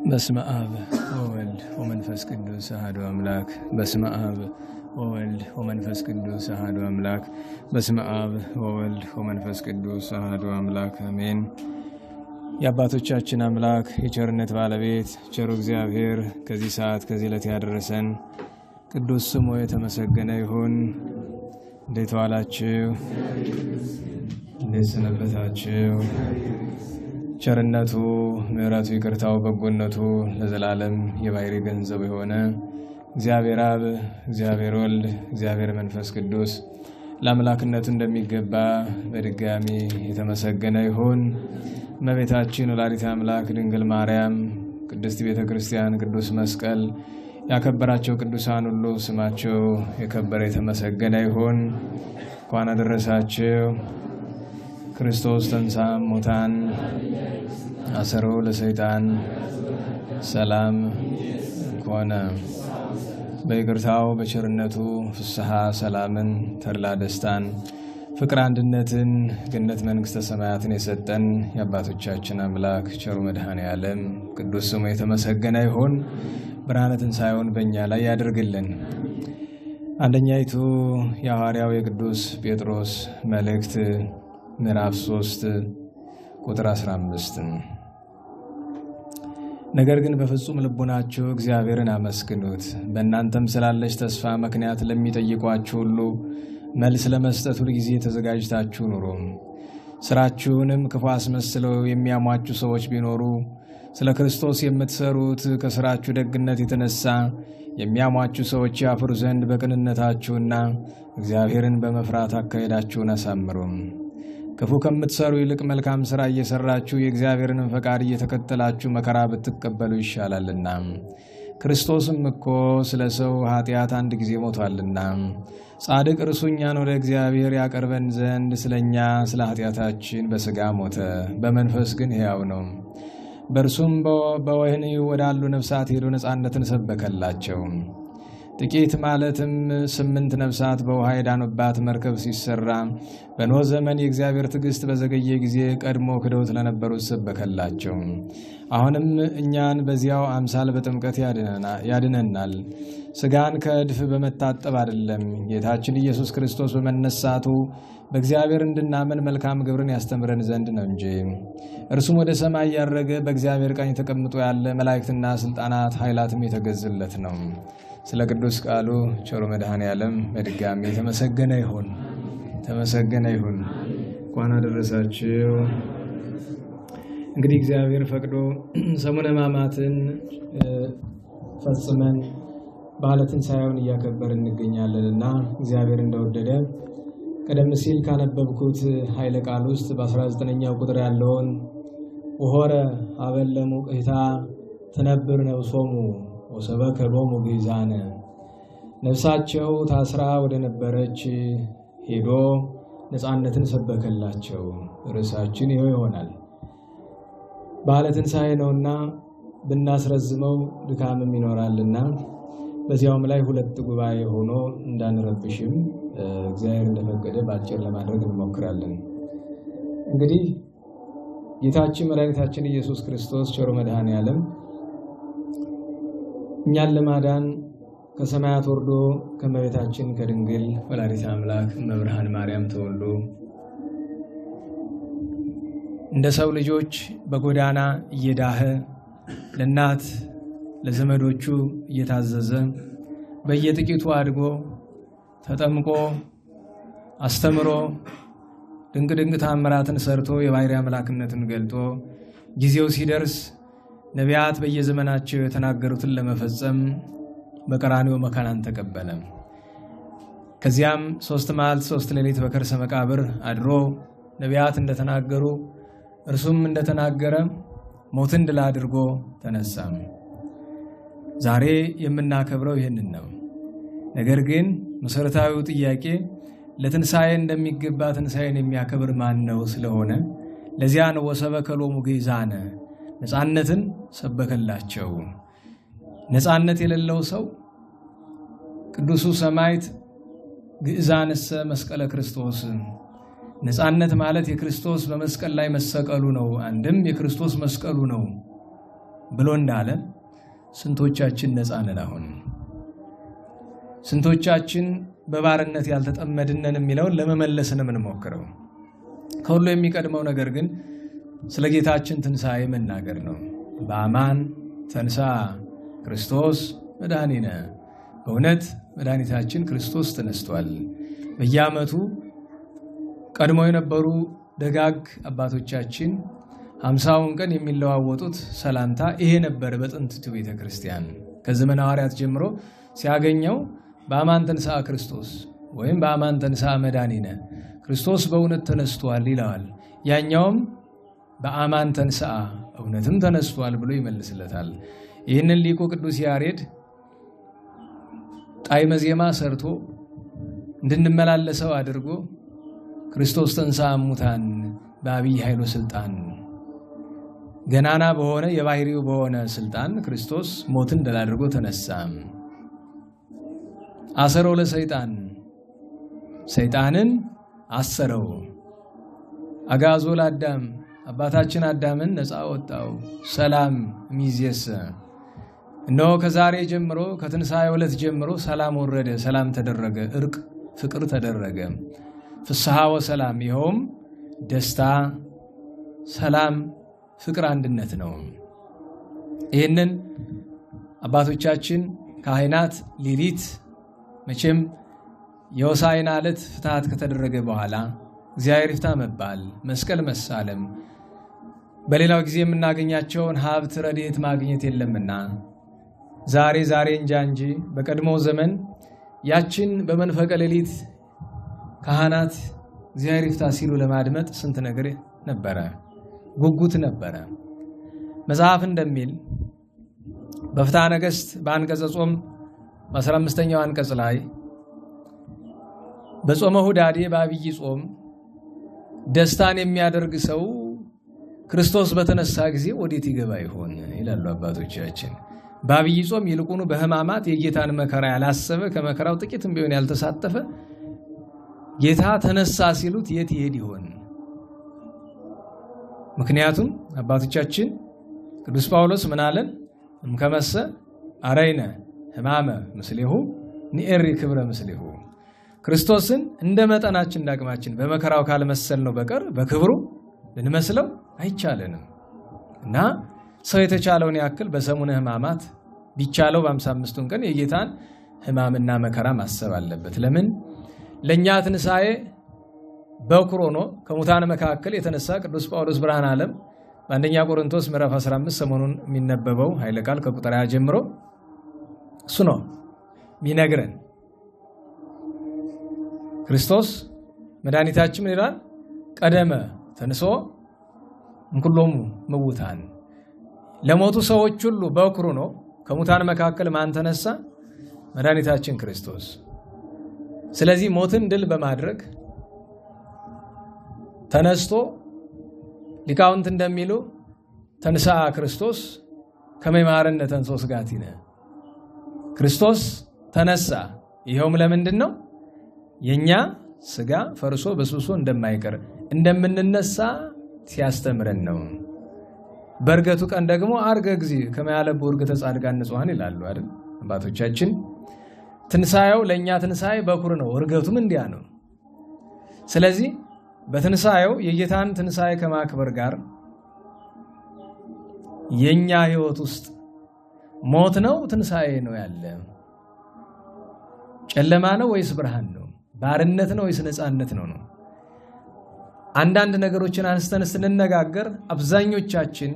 በስመ አብ ወወልድ ወመንፈስ ቅዱስ አሐዱ አምላክ። በስመ አብ ወወልድ ወመንፈስ ቅዱስ አሐዱ አምላክ። በስመ አብ ወወልድ ወመንፈስ ቅዱስ አሐዱ አምላክ አሜን። የአባቶቻችን አምላክ የቸርነት ባለቤት ቸሩ እግዚአብሔር ከዚህ ሰዓት ከዚህ ዕለት ያደረሰን ቅዱስ ስሙ የተመሰገነ ይሁን። እንዴት ዋላችሁ? እንዴት ሰነበታችሁ? ቸርነቱ ምሕረቱ ይቅርታው በጎነቱ ለዘላለም የባሕርይ ገንዘቡ የሆነ እግዚአብሔር አብ፣ እግዚአብሔር ወልድ፣ እግዚአብሔር መንፈስ ቅዱስ ለአምላክነቱ እንደሚገባ በድጋሚ የተመሰገነ ይሁን። እመቤታችን ወላዲተ አምላክ ድንግል ማርያም፣ ቅድስት ቤተ ክርስቲያን፣ ቅዱስ መስቀል ያከበራቸው ቅዱሳን ሁሉ ስማቸው የከበረ የተመሰገነ ይሁን። እንኳን አደረሳችሁ። ክርስቶስ ተንሥአ እሙታን አሰሮ ለሰይጣን ሰላም ኮነ። በይቅርታው በቸርነቱ ፍስሐ ሰላምን፣ ተድላ ደስታን፣ ፍቅር አንድነትን፣ ገነት መንግሥተ ሰማያትን የሰጠን የአባቶቻችን አምላክ ቸሩ መድኃኔ ዓለም ቅዱስ ስሙ የተመሰገነ ይሁን። ብርሃነ ትንሣኤውን በእኛ ላይ ያድርግልን። አንደኛይቱ የሐዋርያው የቅዱስ ጴጥሮስ መልእክት ምዕራፍ 3 ቁጥር 15፣ ነገር ግን በፍጹም ልቡናችሁ እግዚአብሔርን አመስግኑት። በእናንተም ስላለች ተስፋ ምክንያት ለሚጠይቋችሁ ሁሉ መልስ ለመስጠት ሁልጊዜ ተዘጋጅታችሁ ኑሩ። ስራችሁንም ክፉ አስመስለው የሚያሟችሁ ሰዎች ቢኖሩ ስለ ክርስቶስ የምትሰሩት ከስራችሁ ደግነት የተነሳ የሚያሟችሁ ሰዎች ያፍሩ ዘንድ በቅንነታችሁና እግዚአብሔርን በመፍራት አካሄዳችሁን አሳምሩ። ክፉ ከምትሰሩ ይልቅ መልካም ሥራ እየሰራችሁ የእግዚአብሔርንም ፈቃድ እየተከተላችሁ መከራ ብትቀበሉ ይሻላልና። ክርስቶስም እኮ ስለ ሰው ኃጢአት አንድ ጊዜ ሞቷልና፣ ጻድቅ እርሱ እኛን ወደ እግዚአብሔር ያቀርበን ዘንድ ስለ እኛ ስለ ኃጢአታችን በሥጋ ሞተ፣ በመንፈስ ግን ሕያው ነው። በእርሱም በወህኒ ወዳሉ ነፍሳት ሄዶ ነፃነትን ሰበከላቸው። ጥቂት ማለትም 8 ነፍሳት በውሃ የዳኑባት መርከብ ሲሰራ በኖህ ዘመን የእግዚአብሔር ትዕግሥት በዘገየ ጊዜ ቀድሞ ክደውት ለነበሩት ሰበከላቸው። አሁንም እኛን በዚያው አምሳል በጥምቀት ያድነናል። ሥጋን ከእድፍ በመታጠብ አይደለም፣ ጌታችን ኢየሱስ ክርስቶስ በመነሳቱ በእግዚአብሔር እንድናምን መልካም ግብርን ያስተምረን ዘንድ ነው እንጂ። እርሱም ወደ ሰማይ ያረገ በእግዚአብሔር ቀኝ ተቀምጦ ያለ መላእክትና ሥልጣናት ኃይላትም የተገዙለት ነው። ስለ ቅዱስ ቃሉ ቸሩ መድኃኔ ዓለም በድጋሚ የተመሰገነ ይሁን፣ ተመሰገነ ይሁን። እንኳን አደረሳችሁ። እንግዲህ እግዚአብሔር ፈቅዶ ሰሙነ ሕማማትን ፈጽመን በዓለ ትንሣኤውን እያከበርን እንገኛለንና እግዚአብሔር እንደወደደ ቀደም ሲል ካነበብኩት ኃይለ ቃል ውስጥ በ19ኛው ቁጥር ያለውን ወሆረ አበለሙ ቅታ ትነብር ነፍሶሙ ወሰበከ ሎሙ ግእዛነ፣ ነፍሳቸው ታስራ ወደ ነበረች ሄዶ ነፃነትን ሰበከላቸው። ርዕሳችን ይኸው ይሆናል። በዓለ ትንሣኤ ነውና ብናስረዝመው ድካምም ይኖራልና በዚያውም ላይ ሁለት ጉባኤ ሆኖ እንዳንረብሽም እግዚአብሔር እንደፈቀደ በአጭር ለማድረግ እንሞክራለን። እንግዲህ ጌታችን መድኃኒታችን ኢየሱስ ክርስቶስ ቸሩ መድኃኔ ዓለም እኛን ለማዳን ከሰማያት ወርዶ ከእመቤታችን ከድንግል ወላዲተ አምላክ እመብርሃን ማርያም ተወልዶ እንደ ሰው ልጆች በጎዳና እየዳኸ ለእናት ለዘመዶቹ እየታዘዘ በየጥቂቱ አድጎ ተጠምቆ አስተምሮ ድንቅ ድንቅ ተአምራትን ሰርቶ የባሕርይ አምላክነትን ገልጦ ጊዜው ሲደርስ ነቢያት በየዘመናቸው የተናገሩትን ለመፈጸም በቀራንዮ መከራን ተቀበለ። ከዚያም 3 መዓልት 3 ሌሊት በከርሰ መቃብር አድሮ ነቢያት እንደተናገሩ እርሱም እንደተናገረ ሞትን ድል አድርጎ ተነሳ። ዛሬ የምናከብረው ይህንን ነው። ነገር ግን መሰረታዊው ጥያቄ ለትንሣኤ እንደሚገባ ትንሣኤን የሚያከብር ማን ነው ስለሆነ ለዚያ ነው ወሰበከ ሎሙ ግእዛነ፣ ነፃነትን ሰበከላቸው። ነፃነት የሌለው ሰው ቅዱሱ ሰማዕት ግእዛንሰ መስቀለ ክርስቶስ፣ ነፃነት ማለት የክርስቶስ በመስቀል ላይ መሰቀሉ ነው። አንድም የክርስቶስ መስቀሉ ነው። ብሎ እንዳለ ስንቶቻችን ነፃ ነን? አሁን ስንቶቻችን በባርነት ያልተጠመድነን የሚለውን ለመመለስ ነው የምንሞክረው። ከሁሉ የሚቀድመው ነገር ግን ስለ ጌታችን ትንሣኤ መናገር ነው። በአማን ተንሥአ ክርስቶስ መድኃኒነ፣ በእውነት መድኃኒታችን ክርስቶስ ተነስቷል። በየዓመቱ ቀድሞ የነበሩ ደጋግ አባቶቻችን 50ውን ቀን የሚለዋወጡት ሰላምታ ይሄ ነበር። በጥንቲቱ ቤተ ክርስቲያን ከዘመነ ሐዋርያት ጀምሮ ሲያገኘው በአማን ተንሥአ ክርስቶስ ወይም በአማን ተንሥአ መድኃኒነ፣ ክርስቶስ በእውነት ተነስቷል ይለዋል። ያኛውም በአማን ተንሥአ እውነትም ተነስቷል ብሎ ይመልስለታል። ይህንን ሊቁ ቅዱስ ያሬድ ጣዕመ ዜማ ሰርቶ እንድንመላለሰው አድርጎ ክርስቶስ ተንሥአ እሙታን በዐቢይ ኃይል ወሥልጣን፣ ገናና በሆነ የባህሪው በሆነ ስልጣን ክርስቶስ ሞትን ድል አድርጎ ተነሳ። አሰሮ ለሰይጣን፣ ሰይጣንን አሰረው። አግዓዞ ለአዳም፣ አባታችን አዳምን ነፃ ወጣው። ሰላም እምይእዜሰ፣ እነሆ ከዛሬ ጀምሮ ከትንሣኤው ዕለት ጀምሮ ሰላም ወረደ፣ ሰላም ተደረገ፣ እርቅ ፍቅር ተደረገ። ፍስሐ ወሰላም፣ ይኸውም ደስታ፣ ሰላም፣ ፍቅር፣ አንድነት ነው። ይህንን አባቶቻችን ካህናት ሌሊት መቼም የሆሳዕና ዕለት ፍትሐት ከተደረገ በኋላ እግዚአብሔር ይፍታ መባል፣ መስቀል መሳለም፣ በሌላው ጊዜ የምናገኛቸውን ሀብት ረድኤት ማግኘት የለምና ዛሬ ዛሬ እንጃ እንጂ በቀድሞ ዘመን ያችን በመንፈቀ ሌሊት ካህናት እግዚአብሔር ይፍታ ሲሉ ለማድመጥ ስንት ነገር ነበረ፣ ጉጉት ነበረ። መጽሐፍ እንደሚል በፍትሐ ነገሥት በአንቀጸ ጾም በ15ኛው አንቀጽ ላይ በጾመ ሁዳዴ በአብይ ጾም ደስታን የሚያደርግ ሰው ክርስቶስ በተነሳ ጊዜ ወዴት ይገባ ይሆን ይላሉ አባቶቻችን። በአብይ ጾም ይልቁኑ በሕማማት የጌታን መከራ ያላሰበ፣ ከመከራው ጥቂትም ቢሆን ያልተሳተፈ ጌታ ተነሳ ሲሉት የት ይሄድ ይሆን? ምክንያቱም አባቶቻችን ቅዱስ ጳውሎስ ምን አለን? እምከመሰ አረይነ ሕማመ ምስሌሁ ንኤሪ ክብረ ምስሌሁ። ክርስቶስን እንደ መጠናችን እንዳቅማችን በመከራው ካልመሰል ነው በቀር በክብሩ ልንመስለው አይቻለንም። እና ሰው የተቻለውን ያክል በሰሙነ ሕማማት ቢቻለው በ55ቱን ቀን የጌታን ሕማምና መከራ ማሰብ አለበት። ለምን? ለእኛ ትንሣኤ በኩር ሆኖ ከሙታን መካከል የተነሳ ቅዱስ ጳውሎስ ብርሃነ ዓለም በአንደኛ ቆሮንቶስ ምዕራፍ 15 ሰሞኑን የሚነበበው ኃይለ ቃል ከቁጥር 20 ጀምሮ እሱ ነው የሚነግረን። ክርስቶስ መድኃኒታችን ምን ይላል? ቀደመ ተንሥኦ እምኩሎሙ ምውታን፣ ለሞቱ ሰዎች ሁሉ በኩር ሆኖ ከሙታን መካከል ማን ተነሳ? መድኃኒታችን ክርስቶስ። ስለዚህ ሞትን ድል በማድረግ ተነስቶ ሊቃውንት እንደሚሉ ተንሥአ ክርስቶስ ከመ ይምሃረነ ተንሥኦ ሥጋቲነ፣ ክርስቶስ ተነሳ። ይኸውም ለምንድን ነው? የኛ ስጋ ፈርሶ በስብሶ እንደማይቀር እንደምንነሳ ሲያስተምረን ነው። በእርገቱ ቀን ደግሞ አርገ እግዚእ ከመ ያለቡ እርገተ ጻድቃን ንጹሐን ይላሉ አይደል አባቶቻችን። ትንሣኤው ለእኛ ትንሣኤ በኩር ነው፣ እርገቱም እንዲያ ነው። ስለዚህ በትንሣኤው የጌታን ትንሣኤ ከማክበር ጋር የኛ ሕይወት ውስጥ ሞት ነው ትንሣኤ ነው ያለ? ጨለማ ነው ወይስ ብርሃን ነው? ባርነት ነው ወይስ ነፃነት ነው ነው? አንዳንድ ነገሮችን አንስተን ስንነጋገር አብዛኞቻችን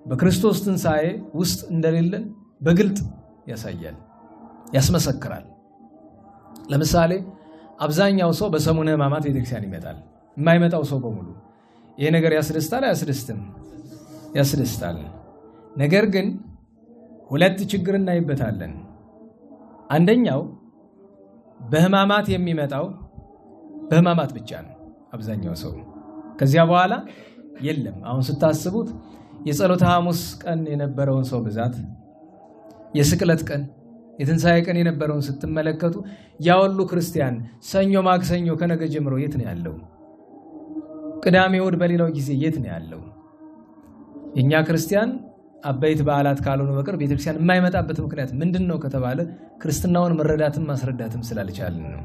በክርስቶስ ትንሣኤ ውስጥ እንደሌለን በግልጥ ያሳያል፣ ያስመሰክራል። ለምሳሌ አብዛኛው ሰው በሰሙነ ሕማማት ቤተክርስቲያን ይመጣል። የማይመጣው ሰው በሙሉ ይሄ ነገር ያስደስታል አያስደስትም? ያስደስታል። ነገር ግን ሁለት ችግር እናይበታለን። አንደኛው በሕማማት የሚመጣው በሕማማት ብቻ ነው አብዛኛው ሰው፣ ከዚያ በኋላ የለም። አሁን ስታስቡት የጸሎተ ሐሙስ ቀን የነበረውን ሰው ብዛት፣ የስቅለት ቀን፣ የትንሣኤ ቀን የነበረውን ስትመለከቱ ያወሉ ክርስቲያን ሰኞ፣ ማክሰኞ ከነገ ጀምሮ የት ነው ያለው? ቅዳሜ፣ እሑድ በሌላው ጊዜ የት ነው ያለው? የኛ ክርስቲያን አበይት በዓላት ካልሆኑ በቀር ቤተክርስቲያን የማይመጣበት ምክንያት ምንድነው ከተባለ ክርስትናውን መረዳትም ማስረዳትም ስላልቻልን ነው።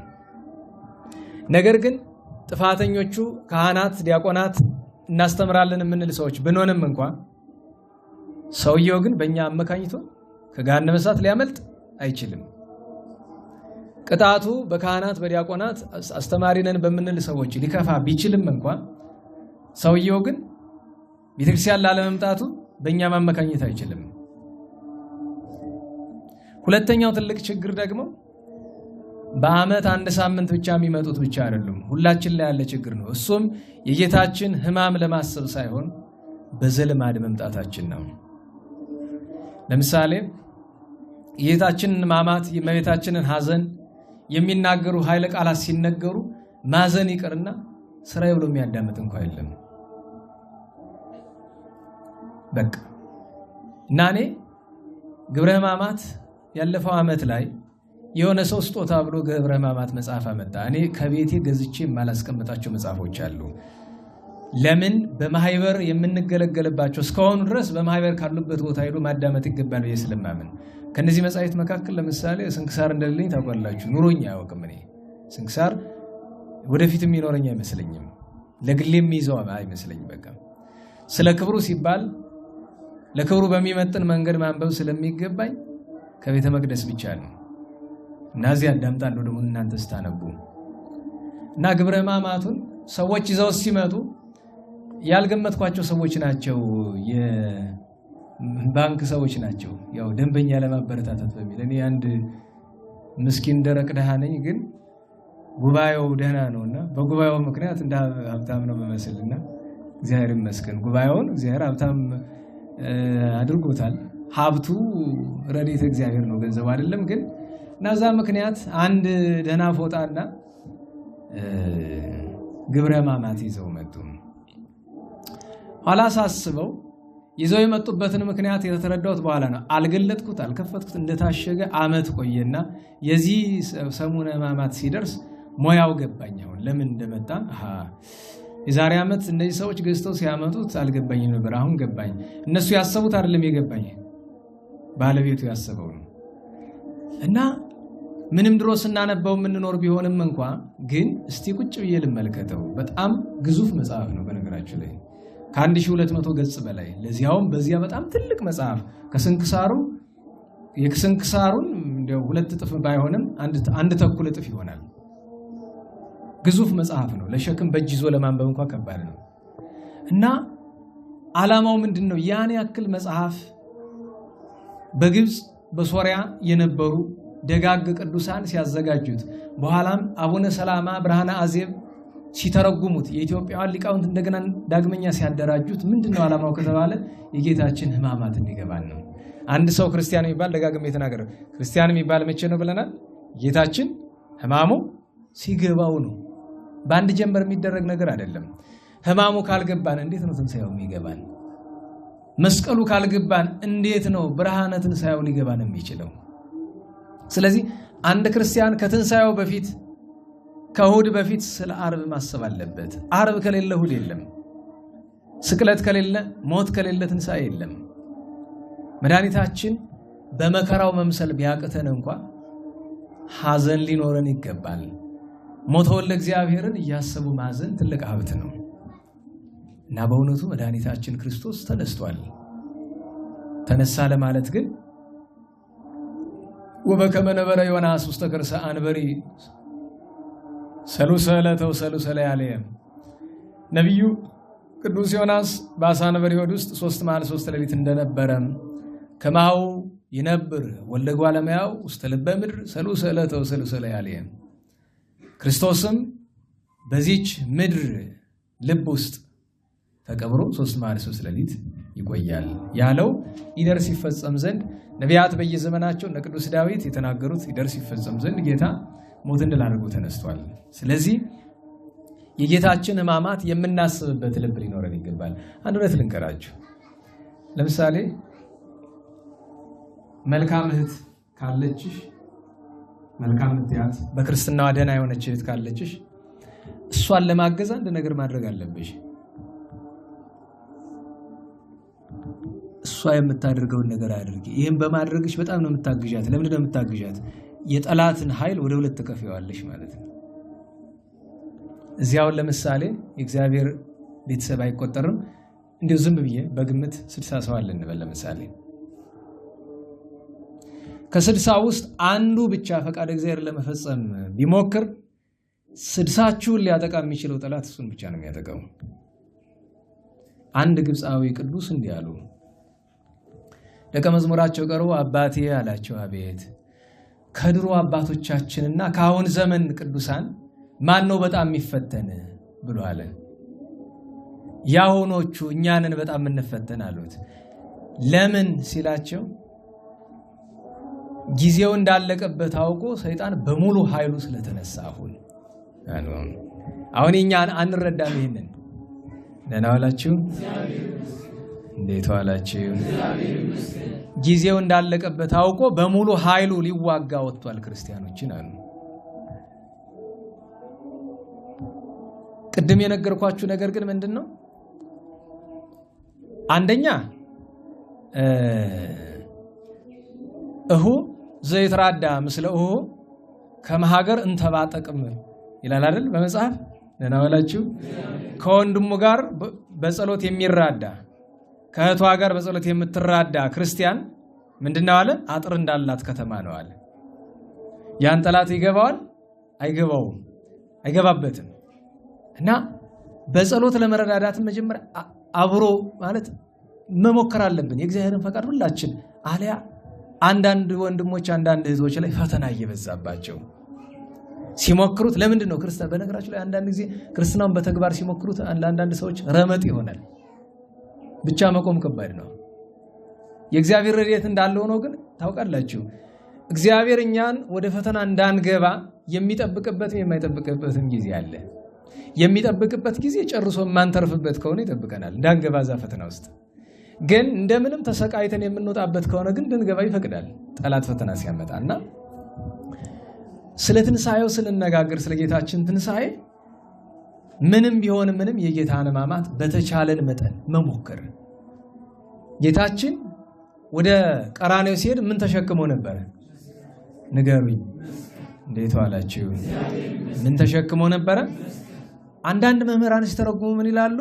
ነገር ግን ጥፋተኞቹ ካህናት፣ ዲያቆናት እናስተምራለን የምንል ሰዎች ብንሆንም እንኳን ሰውየው ግን በእኛ አመካኝቶ ከገሃነመ እሳት ሊያመልጥ አይችልም። ቅጣቱ በካህናት በዲያቆናት አስተማሪ ነን በምንል ሰዎች ሊከፋ ቢችልም እንኳን ሰውየው ግን ቤተክርስቲያን ላለመምጣቱ በእኛ ማመካኘት አይችልም። ሁለተኛው ትልቅ ችግር ደግሞ በዓመት አንድ ሳምንት ብቻ የሚመጡት ብቻ አይደሉም፣ ሁላችን ላይ ያለ ችግር ነው። እሱም የጌታችን ሕማም ለማሰብ ሳይሆን በዘልማድ መምጣታችን ነው። ለምሳሌ የጌታችንን ሕማማት የእመቤታችንን ሐዘን የሚናገሩ ኃይለ ቃላት ሲነገሩ ማዘን ይቅርና ስራዬ ብሎ የሚያዳምጥ እንኳን የለም። በቃ እና እኔ ግብረ ሕማማት ያለፈው ዓመት ላይ የሆነ ሰው ስጦታ ብሎ ግብረ ሕማማት መጽሐፍ አመጣ። እኔ ከቤቴ ገዝቼ የማላስቀምጣቸው መጽሐፎች አሉ። ለምን በማህበር የምንገለገልባቸው እስከሆኑ ድረስ በማህበር ካሉበት ቦታ ሄዶ ማዳመጥ ይገባል ብዬ ስለማምን ከነዚህ መጻሕፍት መካከል ለምሳሌ ስንክሳር እንደሌለኝ ታውቃላችሁ። ኑሮኛ አያውቅም። እኔ ስንክሳር ወደፊትም ይኖረኛ አይመስለኝም፣ ለግሌ የሚይዘው አይመስለኝም። በቃ ስለ ክብሩ ሲባል ለክብሩ በሚመጥን መንገድ ማንበብ ስለሚገባኝ ከቤተ መቅደስ ብቻ ነው እና እዚህ አዳምጣለሁ ደግሞ እናንተ ስታነቡ። እና ግብረ ሕማማቱን ሰዎች ይዘው ሲመጡ ያልገመትኳቸው ሰዎች ናቸው፣ የባንክ ሰዎች ናቸው። ያው ደንበኛ ለማበረታታት በሚል እኔ አንድ ምስኪን ደረቅ ደሃ ነኝ፣ ግን ጉባኤው ደህና ነውና በጉባኤው ምክንያት እንደ ሀብታም ነው መመስልና እግዚአብሔር ይመስገን ጉባኤውን እግዚአብሔር ሀብታም አድርጎታል። ሀብቱ ረድኤተ እግዚአብሔር ነው፣ ገንዘቡ አይደለም። ግን እና እዛ ምክንያት አንድ ደህና ፎጣና ግብረ ሕማማት ይዘው መጡ። ኋላ ሳስበው ይዘው የመጡበትን ምክንያት የተረዳሁት በኋላ ነው። አልገለጥኩት፣ አልከፈትኩት፣ እንደታሸገ ዓመት ቆየና የዚህ ሰሙነ ሕማማት ሲደርስ ሞያው ገባኝ። አሁን ለምን እንደመጣ የዛሬ ዓመት እነዚህ ሰዎች ገዝተው ሲያመጡት አልገባኝም ነበር፣ አሁን ገባኝ። እነሱ ያሰቡት አይደለም የገባኝ፣ ባለቤቱ ያሰበው ነው። እና ምንም ድሮ ስናነበው የምንኖር ቢሆንም እንኳ ግን እስቲ ቁጭ ብዬ ልመልከተው። በጣም ግዙፍ መጽሐፍ ነው በነገራችሁ ላይ ከ1200 ገጽ በላይ፣ ለዚያውም በዚያ በጣም ትልቅ መጽሐፍ ከስንክሳሩ የስንክሳሩን እንደው 2 እጥፍ ባይሆንም አንድ ተኩል እጥፍ ይሆናል። ግዙፍ መጽሐፍ ነው። ለሸክም በእጅ ይዞ ለማንበብ እንኳን ከባድ ነው። እና ዓላማው ምንድነው? ያን ያክል መጽሐፍ በግብጽ በሶሪያ የነበሩ ደጋግ ቅዱሳን ሲያዘጋጁት፣ በኋላም አቡነ ሰላማ ብርሃነ አዜብ ሲተረጉሙት፣ የኢትዮጵያውያን ሊቃውንት እንደገና ዳግመኛ ሲያደራጁት ምንድነው ዓላማው ከተባለ የጌታችን ሕማማት እንዲገባን ነው። አንድ ሰው ክርስቲያን የሚባል ደጋግሜ የተናገረው ክርስቲያን የሚባል መቼ ነው ብለናል? ጌታችን ሕማሙ ሲገባው ነው። በአንድ ጀንበር የሚደረግ ነገር አይደለም። ሕማሙ ካልገባን እንዴት ነው ትንሣኤው የሚገባን? መስቀሉ ካልገባን እንዴት ነው ብርሃነ ትንሣኤው ሊገባን የሚችለው? ስለዚህ አንድ ክርስቲያን ከትንሣኤው በፊት ከእሁድ በፊት ስለ ዓርብ ማሰብ አለበት። ዓርብ ከሌለ እሁድ የለም። ስቅለት ከሌለ፣ ሞት ከሌለ ትንሣኤ የለም። መድኃኒታችን በመከራው መምሰል ቢያቅተን እንኳ ሐዘን ሊኖረን ይገባል። ሞተውን ለእግዚአብሔርን እያሰቡ ማዘን ትልቅ ሀብት ነው። እና በእውነቱ መድኃኒታችን ክርስቶስ ተነስቷል። ተነሳ ለማለት ግን ወበከመ ነበረ ዮናስ ውስተ ከርሰ አንበሪ ሰሉሰ ዕለተ ወሰሉሰ ሌሊየ። ነቢዩ ቅዱስ ዮናስ በዓሣ አንበሪ ሆድ ውስጥ 3 መዓልት 3 ሌሊት እንደነበረ ከማሁ ይነብር ወልደ እጓለ እመሕያው ውስተ ልበ ምድር ሰሉሰ ዕለተ ወሰሉሰ ሌሊየ። ክርስቶስም በዚች ምድር ልብ ውስጥ ተቀብሮ 3 መዓልት 3 ሌሊት ይቆያል ያለው ይደርስ ይፈጸም ዘንድ ነቢያት በየዘመናቸው እነ ቅዱስ ዳዊት የተናገሩት ይደርስ ይፈጸም ዘንድ ጌታ ሞትን ድል አድርጎ ተነስቷል። ስለዚህ የጌታችን ሕማማት የምናስብበት ልብ ሊኖረን ይገባል። አንድ እውነት ልንገራችሁ። ለምሳሌ መልካም እህት ካለችሽ፣ መልካም እህት በክርስትናዋ ደህና የሆነች እህት ካለችሽ እሷን ለማገዝ አንድ ነገር ማድረግ አለብሽ። እሷ እሷ የምታደርገውን ነገር አድርጊ። ይህም በማድረግሽ በጣም ነው የምታግዣት። ለምንድን ነው የምታግዣት? የጠላትን ኃይል ወደ ሁለት ትከፍይዋለሽ ማለት ነው። እዚያውን ለምሳሌ የእግዚአብሔር ቤተሰብ አይቆጠርም። እንዲሁ ዝም ብዬ በግምት 60 ሰው አለ እንበል። ለምሳሌ ከ60 ውስጥ አንዱ ብቻ ፈቃደ እግዚአብሔር ለመፈጸም ቢሞክር 60ችሁን ሊያጠቃ የሚችለው ጠላት እሱን ብቻ ነው የሚያጠቃው። አንድ ግብፃዊ ቅዱስ እንዲህ አሉ። ደቀ መዝሙራቸው ቀርቦ አባቴ አላቸው። አቤት። ከድሮ አባቶቻችንና ከአሁን ዘመን ቅዱሳን ማን ነው በጣም የሚፈተን ብሎ አለ። ያሁኖቹ እኛንን በጣም እንፈተን አሉት። ለምን ሲላቸው ጊዜው እንዳለቀበት አውቆ ሰይጣን በሙሉ ኃይሉ ስለተነሳ አሁን አሁን እኛን አንረዳም። ይሄንን ደህና ዋላችሁ? እንዴት ዋላችሁ? ጊዜው እንዳለቀበት አውቆ በሙሉ ኃይሉ ሊዋጋ ወጥቷል ክርስቲያኖችን አሉ። ቅድም የነገርኳችሁ ነገር ግን ምንድነው? አንደኛ እሁ ዘይትራዳ ምስለ እሁ ከመሃገር እንተባጠቅም ይላል አይደል በመጽሐፍ? ደህና ዋላችሁ? ከወንድሙ ጋር በጸሎት የሚራዳ ከእህቷ ጋር በጸሎት የምትራዳ ክርስቲያን ምንድነው አለ? አጥር እንዳላት ከተማ ነው አለ። ያን ጠላት ይገባዋል? አይገባውም፣ አይገባበትም። እና በጸሎት ለመረዳዳት መጀመሪያ አብሮ ማለት መሞከር አለብን የእግዚአብሔርን ፈቃድ ሁላችን። አለያ አንዳንድ ወንድሞች አንዳንድ እህቶች ላይ ፈተና እየበዛባቸው ሲሞክሩት ለምንድን ነው ክርስቲያን በነገራችሁ ላይ አንዳንድ ጊዜ ክርስትናውን በተግባር ሲሞክሩት አንዳንድ ሰዎች ረመጥ ይሆናል። ብቻ መቆም ከባድ ነው። የእግዚአብሔር ረድኤት እንዳለ ሆኖ ግን ታውቃላችሁ እግዚአብሔር እኛን ወደ ፈተና እንዳንገባ የሚጠብቅበትም የማይጠብቅበትም ጊዜ አለ። የሚጠብቅበት ጊዜ ጨርሶ የማንተርፍበት ከሆነ ይጠብቀናል እንዳንገባ እዛ ፈተና ውስጥ። ግን እንደምንም ተሰቃይተን የምንወጣበት ከሆነ ግን እንድንገባ ይፈቅዳል ጠላት ፈተና ሲያመጣና። ስለ ትንሳኤው ስንነጋገር ስለ ጌታችን ትንሳኤ ምንም ቢሆን ምንም የጌታን ሕማማት በተቻለን መጠን መሞከር። ጌታችን ወደ ቀራንዮ ሲሄድ ምን ተሸክሞ ነበር? ንገሩኝ። እንዴት ዋላችሁ? ምን ተሸክሞ ነበር? አንዳንድ መምህራን ሲተረጉሙ ምን ይላሉ?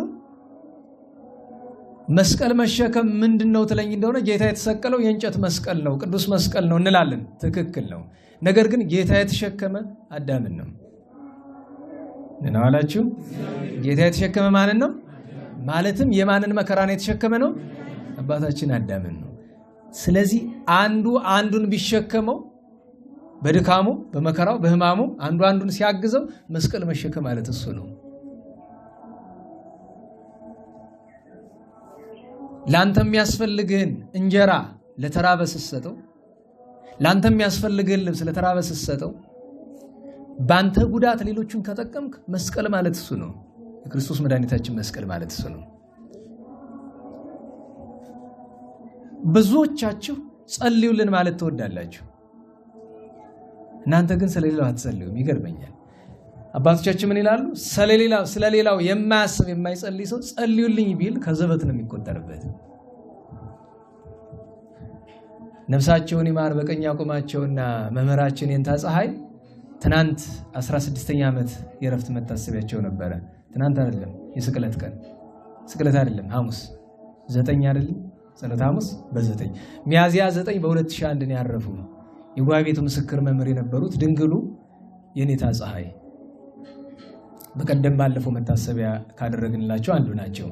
መስቀል መሸከም ምንድነው ትለኝ እንደሆነ ጌታ የተሰቀለው የእንጨት መስቀል ነው፣ ቅዱስ መስቀል ነው እንላለን። ትክክል ነው። ነገር ግን ጌታ የተሸከመ አዳምን ነው። ምን አላችሁ? ጌታ የተሸከመ ማንን ነው? ማለትም የማንን መከራ ነው የተሸከመ ነው? አባታችን አዳምን ነው። ስለዚህ አንዱ አንዱን ቢሸከመው በድካሙ በመከራው በህማሙ አንዱ አንዱን ሲያግዘው መስቀል መሸከም ማለት እሱ ነው። ላንተ የሚያስፈልግህን እንጀራ ለተራበ ስትሰጠው፣ ላንተ የሚያስፈልግህን ልብስ ለተራበ ስትሰጠው፣ ባንተ ጉዳት ሌሎቹን ከጠቀምክ መስቀል ማለት እሱ ነው። የክርስቶስ መድኃኒታችን መስቀል ማለት እሱ ነው። ብዙዎቻችሁ ጸልዩልን ማለት ትወዳላችሁ። እናንተ ግን ስለሌላው አትጸልዩም። ይገርመኛል። አባቶቻችን ምን ይላሉ? ስለሌላው የማያስብ የማይጸልይ ሰው ጸልዩልኝ ቢል ከዘበት ነው የሚቆጠርበት። ነፍሳቸውን ይማር በቀኝ ያቆማቸውና መምህራችን የንታ ፀሐይ ትናንት 16ኛ ዓመት የረፍት መታሰቢያቸው ነበረ። ትናንት አይደለም የስቅለት ቀን፣ ስቅለት አይደለም ሐሙስ 9 አይደለም ጸሎተ ሐሙስ በ9 ሚያዝያ 9 በ2001 ነው ያረፉ። የጉባኤ ቤቱ ምስክር መምህር የነበሩት ድንግሉ የኔታ ፀሐይ በቀደም ባለፈው መታሰቢያ ካደረግንላቸው አንዱ ናቸው።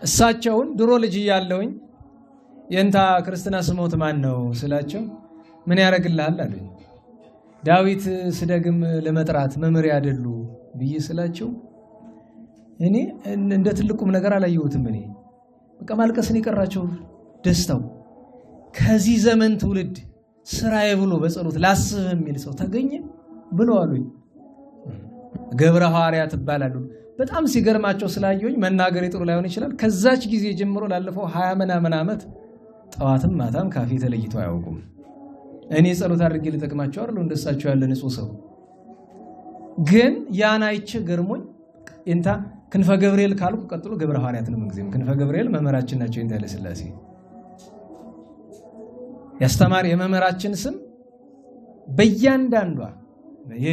እሳቸውን ድሮ ልጅ እያለሁኝ የንታ ክርስትና ስሞት ማን ነው ስላቸው ምን ያደርግልሃል አሉኝ። ዳዊት ስደግም ለመጥራት መምህር ያደሉ ብዬ ስላቸው እኔ እንደ ትልቁም ነገር አላየሁትም። እኔ በቃ ማልቀስን የቀራቸው ደስታው። ከዚህ ዘመን ትውልድ ስራዬ ብሎ በጸሎት ላስብ የሚል ሰው ተገኘ ብሎ አሉኝ። ገብረ ሐዋርያት ይባላሉ። በጣም ሲገርማቸው ስላየሁኝ መናገር ጥሩ ላይሆን ይችላል። ከዛች ጊዜ ጀምሮ ላለፈው 20 ምናምን ዓመት ጠዋትም ማታም ካፌ ተለይተው አያውቁም። እኔ ጸሎት አድርጌ ልጠቅማቸው አይደል እንደሳቸው ያለ ንጹህ ሰው። ግን ያን አይቼ ገርሞኝ እንታ ክንፈ ገብርኤል ካልኩ ቀጥሎ ገብረ ሐዋርያት ነው። ምን ጊዜም ክንፈ ገብርኤል መምህራችን ናቸው የንታ ኃይለ ሥላሴ። ያስተማሪ የመምህራችን ስም በእያንዳንዷ ይሄ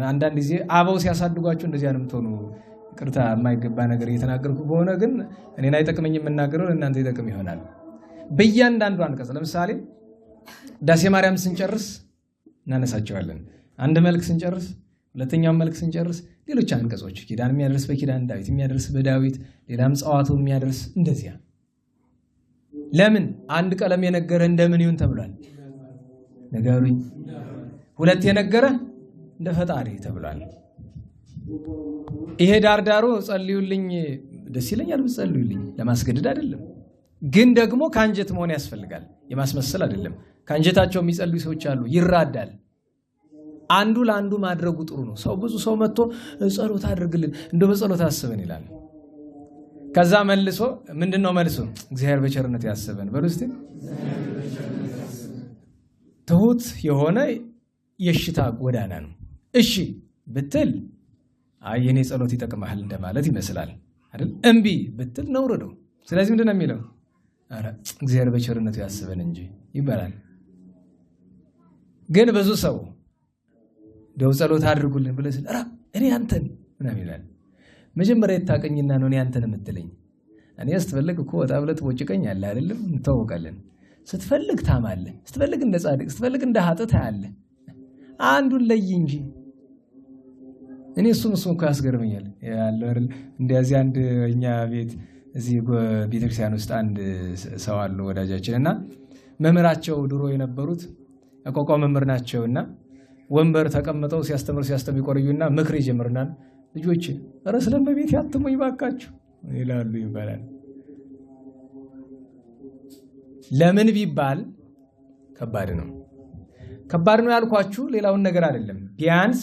አንዳንድ ጊዜ አበው ሲያሳድጓችሁ እንደዚያ ነው የምትሆኑ። ይቅርታ የማይገባ ነገር እየተናገርኩ ከሆነ ግን እኔን አይጠቅመኝም የምናገረው ለእናንተ ይጠቅም ይሆናል። በእያንዳንዷ አንቀጽ ለምሳሌ ዳሴ ማርያም ስንጨርስ እናነሳቸዋለን። አንድ መልክ ስንጨርስ፣ ሁለተኛው መልክ ስንጨርስ ሌሎች አንቀጾች ኪዳን የሚያደርስ በኪዳን፣ ዳዊት የሚያደርስ በዳዊት፣ ሌላም ጸዋቱ የሚያደርስ እንደዚያ። ለምን አንድ ቀለም የነገረ እንደምን ይሁን ተብሏል? ንገሩኝ። ሁለት የነገረ እንደ ፈጣሪ ተብሏል። ይሄ ዳርዳሩ ጸልዩልኝ ደስ ይለኛል ብትጸልዩልኝ ለማስገደድ አይደለም፣ ግን ደግሞ ከአንጀት መሆን ያስፈልጋል። የማስመሰል አይደለም። ከአንጀታቸው የሚጸልዩ ሰዎች አሉ፣ ይራዳል። አንዱ ለአንዱ ማድረጉ ጥሩ ነው። ሰው ብዙ ሰው መጥቶ ጸሎት አድርግልን እንደው በጸሎት አስበን ይላል። ከዛ መልሶ ምንድነው መልሶ? እግዚአብሔር በቸርነቱ ያስበን በሉ እስቲ። ትሁት የሆነ የሽታ ጎዳና ነው። እሺ ብትል አይ የኔ ጸሎት ይጠቅማል እንደማለት ይመስላል አይደል? እምቢ ብትል ነውር ነው። ስለዚህ ምንድነው የሚለው? አረ እግዚአብሔር በቸርነቱ ያስበን እንጂ ይባላል። ግን ብዙ ሰው ደው ጸሎት አድርጉልን ብለህ ስል ኧረ እኔ አንተን ምናምን ይላል። መጀመሪያ የታቀኝና ነው እኔ አንተን የምትለኝ። እኔ ስትፈልግ እኮ ወጣ ብለህ ትቦጭቀኛለህ አይደለም? እንተዋወቃለን። ስትፈልግ ታማለህ፣ ስትፈልግ እንደ ጻድቅ፣ ስትፈልግ እንደ ኃጥእ ታያለህ። አንዱን ለይ እንጂ። እኔ እሱም እኮ ያስገርመኛል። ያለው አይደል እንደዚህ አንድ እኛ ቤት እዚህ ቤተክርስቲያን ውስጥ አንድ ሰው አሉ ወዳጃችን እና መምህራቸው ድሮ የነበሩት ያቋቋም መምህር ናቸውና ወንበር ተቀምጠው ሲያስተምሩ ይቆዩና ምክር ይጀምሩናል። ልጆች ኧረ ስለእመቤቴ አትሙኝ ባካችሁ ይላሉ ይባላል። ለምን ቢባል ከባድ ነው። ከባድ ነው ያልኳችሁ ሌላውን ነገር አይደለም። ቢያንስ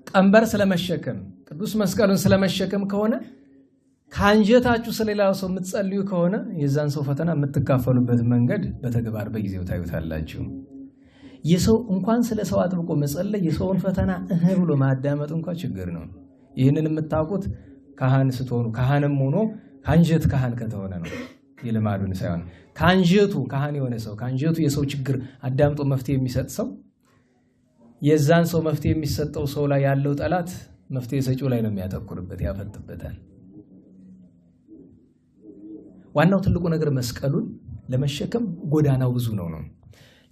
ቀንበር ስለመሸከም ቅዱስ መስቀሉን ስለመሸከም ከሆነ ካንጀታችሁ ስለሌላው ሰው የምትጸልዩ ከሆነ የዛን ሰው ፈተና የምትካፈሉበት መንገድ በተግባር በጊዜው ታዩታላችሁ። የሰው እንኳን ስለ ሰው አጥብቆ መጸለይ የሰውን ፈተና እህ ብሎ ማዳመጥ እንኳን ችግር ነው። ይህንን የምታውቁት ካህን ስትሆኑ፣ ካህንም ሆኖ ካንጀት ካህን ከተሆነ ነው፣ የልማዱን ሳይሆን ካንጀቱ ካህን የሆነ ሰው ካንጀቱ የሰው ችግር አዳምጦ መፍትሄ የሚሰጥ ሰው የዛን ሰው መፍትሄ የሚሰጠው ሰው ላይ ያለው ጠላት መፍትሄ ሰጪው ላይ ነው የሚያተኩርበት፣ ያፈጥበታል። ዋናው ትልቁ ነገር መስቀሉን ለመሸከም ጎዳናው ብዙ ነው ነው።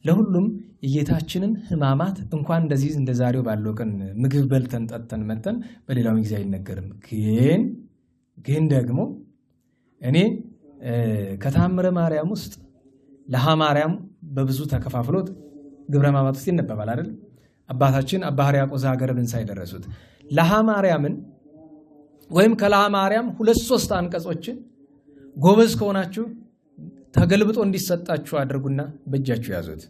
ለሁሉም የጌታችንን ሕማማት እንኳን እንደዚህ እንደዛሬው ባለው ቀን ምግብ በልተን ጠጥተን መተን በሌላው ጊዜ አይነገርም። ግን ደግሞ እኔ ከታምረ ማርያም ውስጥ ለሃ ማርያም በብዙ ተከፋፍሎ ግብረ ሕማማት ውስጥ ይነበባል አይደል? አባታችን አባ ሕርያቆስ ዘሀገረ ብንሳ የደረሱት ለሃ ማርያምን ወይም ከለሃ ማርያም ሁለት ሶስት አንቀጾችን ጎበዝ ከሆናችሁ ተገልብጦ እንዲሰጣችሁ አድርጉና በእጃችሁ ያዙት።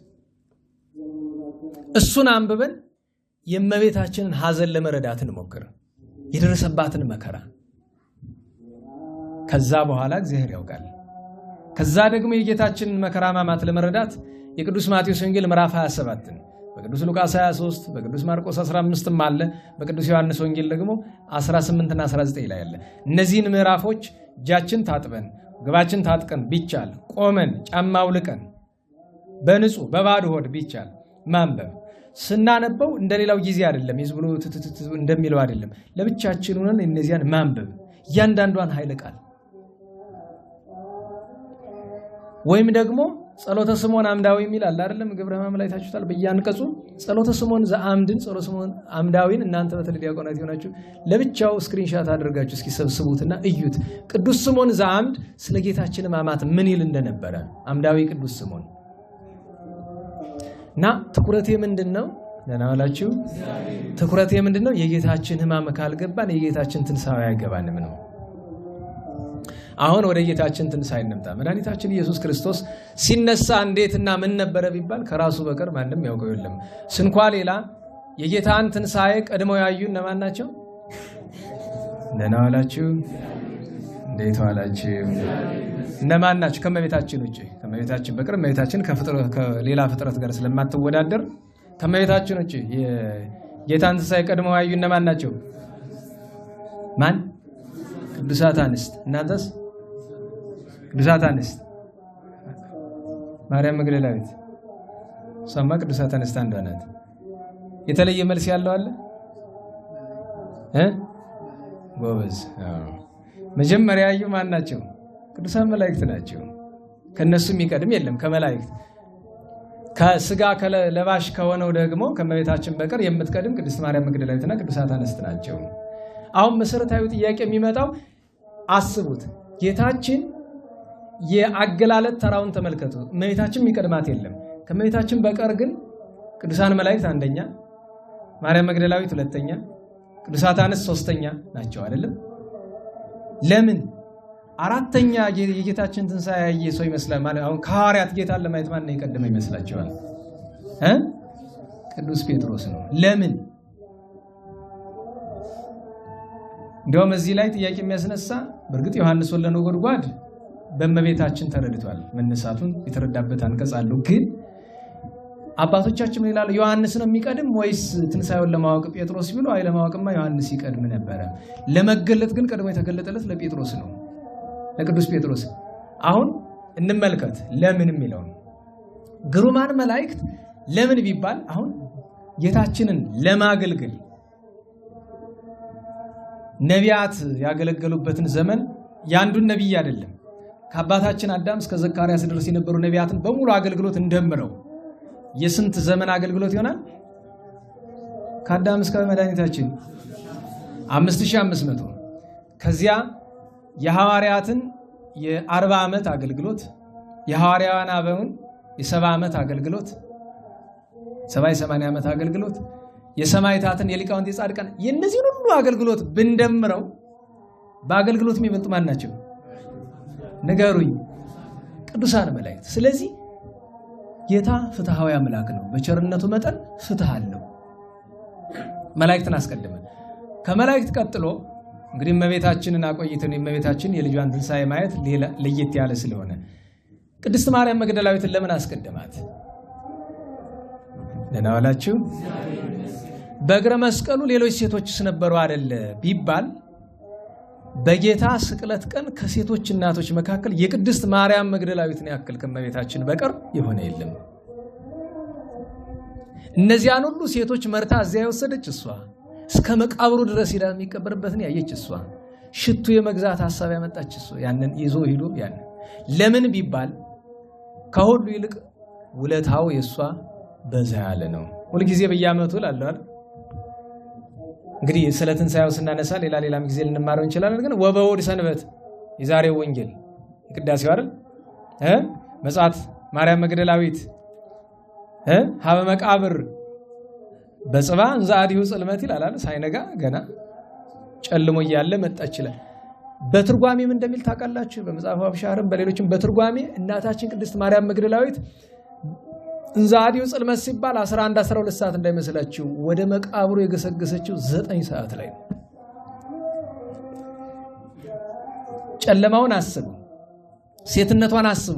እሱን አንብበን የእመቤታችንን ሐዘን ለመረዳት እንሞክር፣ የደረሰባትን መከራ። ከዛ በኋላ እግዚአብሔር ያውቃል። ከዛ ደግሞ የጌታችንን መከራ ሕማማት ለመረዳት የቅዱስ ማቴዎስ ወንጌል ምዕራፍ 27ን በቅዱስ ሉቃስ 23 በቅዱስ ማርቆስ 15ም አለ፣ በቅዱስ ዮሐንስ ወንጌል ደግሞ 18 እና 19 ላይ አለ። እነዚህን ምዕራፎች እጃችን ታጥበን ግባችን ታጥቀን ቢቻል ቆመን ጫማ አውልቀን በንጹህ በባዶ ሆድ ቢቻል ማንበብ ስናነበው እንደሌላው ጊዜ አይደለም፣ ይዝ ብሎ ትትት እንደሚለው አይደለም። ለብቻችን ሆነን እነዚያን ማንበብ እያንዳንዷን ኃይለ ቃል ወይም ደግሞ ጸሎተ ስምዖን አምዳዊ የሚል አለ አይደለም? ግብረ ሕማም ላይ ታችሁታል። በእያንቀጹ ጸሎተ ስምዖን ዘአምድን ጸሎተ ስምዖን አምዳዊን እናንተ በተለይ ዲያቆናት ሆናችሁ ለብቻው screenshot አድርጋችሁ እስኪ ሰብስቡትና እዩት። ቅዱስ ስምዖን ዘአምድ ስለ ጌታችን ሕማማት ምን ይል እንደነበረ አምዳዊ ቅዱስ ስምዖን እና ትኩረቴ ምንድነው? ደህና ዋላችሁ። ትኩረቴ ምንድነው? የጌታችን ሕማም ካልገባን የጌታችን ትንሣኤ አይገባንም ነው። አሁን ወደ ጌታችን ትንሣኤ እንምጣ። መድኃኒታችን ኢየሱስ ክርስቶስ ሲነሳ እንዴትና ምን ነበረ ቢባል ከራሱ በቀር ማንም ያውቀው የለም። ስንኳ ሌላ የጌታን ትንሣኤ ቀድመው ያዩ እነማን ናቸው? ደህና ዋላችሁ። እንዴት ዋላችሁ? እነማን ናቸው? ከእመቤታችን ውጪ፣ ከእመቤታችን በቀር እመቤታችን ከሌላ ፍጥረት ጋር ስለማትወዳደር ከእመቤታችን ውጪ የጌታን ትንሣኤ ቀድመው ያዩ እነማን ናቸው? ማን? ቅዱሳት አንስት። እናንተስ? ቅዱሳት አንስት ማርያም መግደላዊት እሷማ ቅዱሳት አንስት አንዷ ናት። የተለየ መልስ ያለው አለ? ጎበዝ። መጀመሪያ ያዩ ማን ናቸው? ቅዱሳን መላእክት ናቸው። ከነሱ የሚቀድም የለም ከመላእክት። ከስጋ ለባሽ ከሆነው ደግሞ ከእመቤታችን በቀር የምትቀድም ቅድስት ማርያም መግደላዊትና ቅዱሳት አንስት ናቸው። አሁን መሰረታዊ ጥያቄ የሚመጣው አስቡት፣ ጌታችን የአገላለጥ ተራውን ተመልከቱ። እመቤታችን የሚቀድማት የለም። ከእመቤታችን በቀር ግን ቅዱሳን መላእክት አንደኛ፣ ማርያም መግደላዊት ሁለተኛ፣ ቅዱሳት አንስት ሶስተኛ ናቸው አይደለም? ለምን አራተኛ የጌታችን ትንሣኤ ያየ ሰው ይመስላል? ማለት አሁን ከሐዋርያት ጌታን ለማየት ማን ነው የቀደመ ይመስላችኋል? ቅዱስ ጴጥሮስ ነው። ለምን? እንደውም እዚህ ላይ ጥያቄ የሚያስነሳ በእርግጥ ዮሐንስ ወልደ ነጎድጓድ በእመቤታችን ተረድቷል፣ መነሳቱን የተረዳበት አንቀጽ አለው። ግን አባቶቻችን ምን ይላሉ? ዮሐንስ ነው የሚቀድም ወይስ ትንሣኤውን ለማወቅ ጴጥሮስ ቢሉ፣ አይ ለማወቅማ ዮሐንስ ይቀድም ነበረ። ለመገለጥ ግን ቀድሞ የተገለጠለት ለጴጥሮስ ነው፣ ለቅዱስ ጴጥሮስ። አሁን እንመልከት ለምን የሚለው ግሩማን መላእክት ለምን ቢባል አሁን ጌታችንን ለማገልገል ነቢያት ያገለገሉበትን ዘመን ያንዱን ነቢይ አይደለም፣ ከአባታችን አዳም እስከ ዘካርያስ ድረስ የነበሩ ነቢያትን በሙሉ አገልግሎት እንደምረው የስንት ዘመን አገልግሎት ይሆናል? ከአዳም እስከ መድኃኒታችን 5500። ከዚያ የሐዋርያትን የ40 ዓመት አገልግሎት፣ የሐዋርያውያን አበውን የ70 ዓመት አገልግሎት፣ 70 80 ዓመት አገልግሎት፣ የሰማዕታትን የሊቃውንት የጻድቃን የእነዚህን ሁሉ አገልግሎት ብንደምረው በአገልግሎት የሚበልጡ ማን ናቸው? ንገሩኝ። ቅዱሳን መላእክት። ስለዚህ ጌታ ፍትሃዊ አምላክ ነው። በቸርነቱ መጠን ፍትህ አለው። መላእክትን አስቀድመን ከመላእክት ቀጥሎ እንግዲህ እመቤታችንን አቆይተን የእመቤታችን የልጇን ትንሣኤ ማየት ለየት ያለ ስለሆነ ቅድስት ማርያም መግደላዊትን ለምን አስቀደማት? ደህና ዋላችሁ። በእግረ መስቀሉ ሌሎች ሴቶችስ ነበሩ አይደለ ቢባል በጌታ ስቅለት ቀን ከሴቶች እናቶች መካከል የቅድስት ማርያም መግደላዊትን ያክል ከእመቤታችን በቀር የሆነ የለም። እነዚያን ሁሉ ሴቶች መርታ እዚያ የወሰደች እሷ፣ እስከ መቃብሩ ድረስ ሄዳ የሚቀበርበትን ያየች እሷ፣ ሽቱ የመግዛት ሐሳብ ያመጣች እሷ፣ ያንን ይዞ ሂዶ ያንን ለምን ቢባል ከሁሉ ይልቅ ውለታው የእሷ በዛ ያለ ነው። ሁልጊዜ በየዓመቱ እላለሁ አይደል? እንግዲህ ስለ ትንሣኤው ስናነሳ ሌላ ሌላም ጊዜ ልንማረው እንችላለን። ግን ወበእሑድ ሰንበት የዛሬው ወንጌል የቅዳሴው አይደል? መጽአት ማርያም መግደላዊት ሀበ መቃብር በጽባ እንዘ አዲሁ ጽልመት ይላል አይደል? ሳይነጋ ገና ጨልሞ እያለ መጣች ይላል። በትርጓሜም እንደሚል ታውቃላችሁ። በመጽሐፈ አብሻርም በሌሎችም በትርጓሜ እናታችን ቅድስት ማርያም መግደላዊት እንዘ አዲሁ ጽልመት ሲባል 11 12 ሰዓት እንዳይመስላችሁ ወደ መቃብሩ የገሰገሰችው 9 ሰዓት ላይ ነው። ጨለማውን አስቡ፣ ሴትነቷን አስቡ፣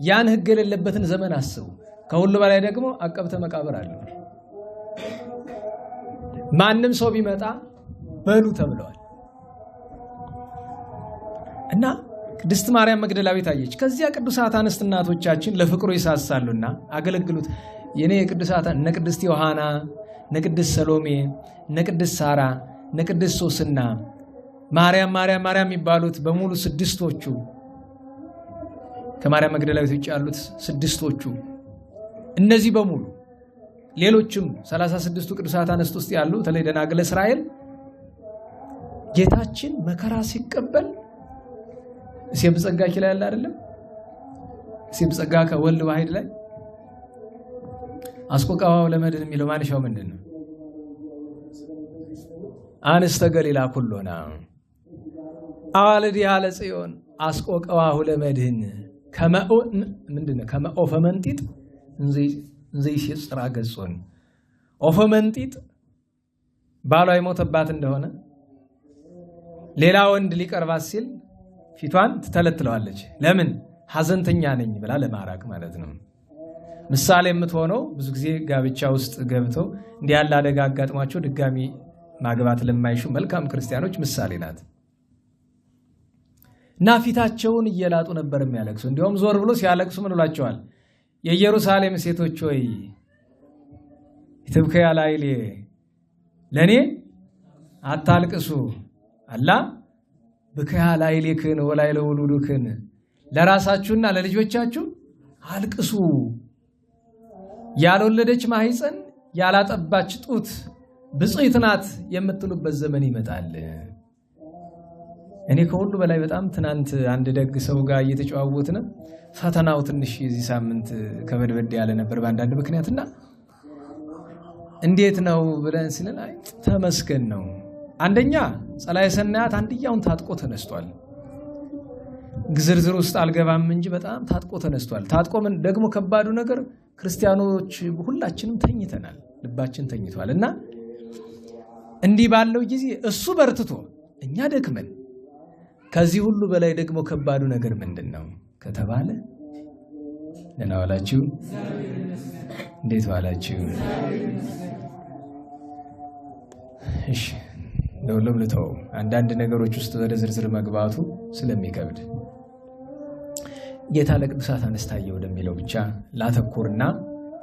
ያን ሕግ የሌለበትን ዘመን አስቡ። ከሁሉ በላይ ደግሞ አቀብተ መቃብር አለ። ማንም ሰው ቢመጣ በሉ ተብለዋል። እና ቅድስት ማርያም መግደላዊት አየች። ከዚያ ቅዱሳት አንስት እናቶቻችን ለፍቅሩ ይሳሳሉና አገለግሉት። የኔ የቅዱሳት እነ ቅድስት ዮሐና፣ እነ ቅድስት ሰሎሜ፣ እነ ቅድስት ሳራ፣ እነ ቅድስት ሶስና፣ ማርያም ማርያም ማርያም የሚባሉት በሙሉ ስድስቶቹ ከማርያም መግደላዊት ውጭ ያሉት ስድስቶቹ እነዚህ በሙሉ ሌሎችም 36ቱ ቅዱሳት አንስት ውስጥ ያሉ በተለይ ደናግለ እስራኤል ጌታችን መከራ ሲቀበል እሴብ ጸጋኪ ላይ ያለ አይደለም? እሴብ ጸጋከ ወልድ ዋሂድ ላይ አስቆቃዋው ለመድን የሚለው ማንሻው ምንድን ነው? አንስተ ገሊላ ኩሎና አዋልድ ያለ ጽዮን አስቆቀዋሁ ለመድህን ምንድን ነው? ከመ ኦፈ መንጢጥ እንዘይሴጽራ ገጾን። ኦፈ መንጢጥ ባሏ የሞተባት እንደሆነ ሌላ ወንድ ሊቀርባት ሲል ፊቷን ትተለትለዋለች። ለምን? ሐዘንተኛ ነኝ ብላ ለማራቅ ማለት ነው። ምሳሌ የምትሆነው ብዙ ጊዜ ጋብቻ ውስጥ ገብተው እንዲህ ያለ አደጋ አጋጥሟቸው ድጋሚ ማግባት ለማይሹ መልካም ክርስቲያኖች ምሳሌ ናት። እና ፊታቸውን እየላጡ ነበር የሚያለቅሱ። እንዲያውም ዞር ብሎ ሲያለቅሱ ምን ብሏቸዋል? የኢየሩሳሌም ሴቶች ሆይ ኢትብከያ ላዕሌ ለኔ አታልቅሱ፣ አላ ብከያ ላዕሌክን ወላዕለ ውሉድክን፣ ለራሳችሁና ለልጆቻችሁ አልቅሱ። ያልወለደች ማህፀን ያላጠባች ጡት ብፅዕት ናት የምትሉበት ዘመን ይመጣል። እኔ ከሁሉ በላይ በጣም ትናንት አንድ ደግ ሰው ጋር እየተጨዋወትን ፈተናው ትንሽ የዚህ ሳምንት ከበድበድ ያለ ነበር በአንዳንድ ምክንያትና እንዴት ነው ብለን ስንል አይ ተመስገን ነው። አንደኛ ጸላዔ ሰናያት አንድያውን ታጥቆ ተነስቷል። ዝርዝር ውስጥ አልገባም እንጂ በጣም ታጥቆ ተነስቷል። ታጥቆ ምን ደግሞ ከባዱ ነገር ክርስቲያኖች ሁላችንም ተኝተናል፣ ልባችን ተኝቷል። እና እንዲህ ባለው ጊዜ እሱ በርትቶ እኛ ደክመን፣ ከዚህ ሁሉ በላይ ደግሞ ከባዱ ነገር ምንድነው ከተባለ፣ ደህና ዋላችሁ? እንዴት ዋላችሁ? እሺ ለሁሉም ልተው፣ አንዳንድ ነገሮች ውስጥ ወደ ዝርዝር መግባቱ ስለሚከብድ ጌታ ለቅዱሳት አንስት ታየ ወደሚለው ብቻ ላተኩርና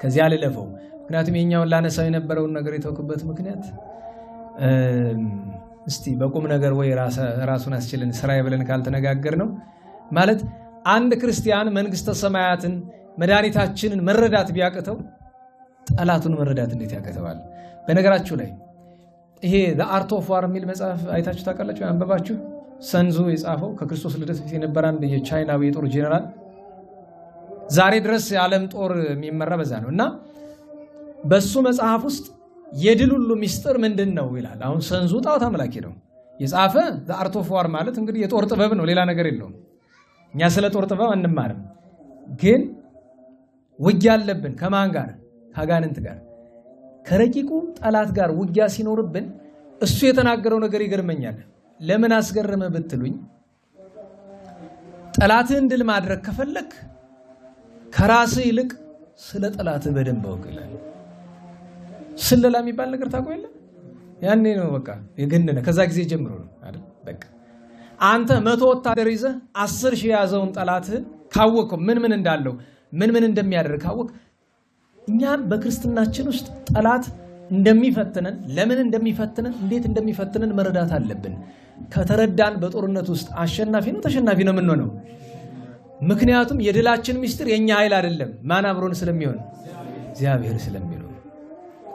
ከዚያ ልለፈው። ምክንያቱም የኛውን ላነሳው የነበረውን ነገር የተውኩበት ምክንያት እስቲ በቁም ነገር ወይ ራሱን አስችልን ስራዬ ብለን ካልተነጋገር ነው። ማለት አንድ ክርስቲያን መንግስተ ሰማያትን መድኃኒታችንን መረዳት ቢያቅተው ጠላቱን መረዳት እንዴት ያቅተዋል? በነገራችሁ ላይ ይሄ The Art of War የሚል መጽሐፍ አይታችሁ ታውቃላችሁ? አንበባችሁ? ሰንዙ የጻፈው፣ ከክርስቶስ ልደት በፊት የነበረ አንድ የቻይናዊ የጦር ጄኔራል፣ ዛሬ ድረስ የዓለም ጦር የሚመራ በዛ ነው። እና በሱ መጽሐፍ ውስጥ የድል ሁሉ ሚስጥር ምንድን ነው ይላል። አሁን ሰንዙ ጣዖት አምላኪ ነው የጻፈ። The Art of War ማለት እንግዲህ የጦር ጥበብ ነው፣ ሌላ ነገር የለውም። እኛ ስለ ጦር ጥበብ አንማርም፣ ግን ውጊያ አለብን። ከማን ጋር? ከአጋንንት ጋር፣ ከረቂቁ ጠላት ጋር ውጊያ ሲኖርብን እሱ የተናገረው ነገር ይገርመኛል። ለምን አስገረመ ብትሉኝ፣ ጠላትህን ድል ማድረግ ከፈለክ ከራስህ ይልቅ ስለ ጠላትህ በደንብ አውቅ ይላል። ስለላ የሚባል ነገር ታውቀው የለ? ያኔ ነው በቃ የገነነ፣ ከዛ ጊዜ ጀምሮ ነው አይደል? በቃ አንተ 100 ወታደር ይዘህ 10,000 የያዘውን ጠላትህን ካወቅከው፣ ምን ምን እንዳለው፣ ምን ምን እንደሚያደርግ ካወቅ፣ እኛም በክርስትናችን ውስጥ ጠላት እንደሚፈትነን፣ ለምን እንደሚፈትነን፣ እንዴት እንደሚፈትነን መረዳት አለብን። ከተረዳን በጦርነት ውስጥ አሸናፊ ነው ተሸናፊ ነው የምንሆነው? ምክንያቱም የድላችን ምስጢር የኛ ኃይል አይደለም። ማን አብሮን ስለሚሆን? እግዚአብሔር ስለሚሆን።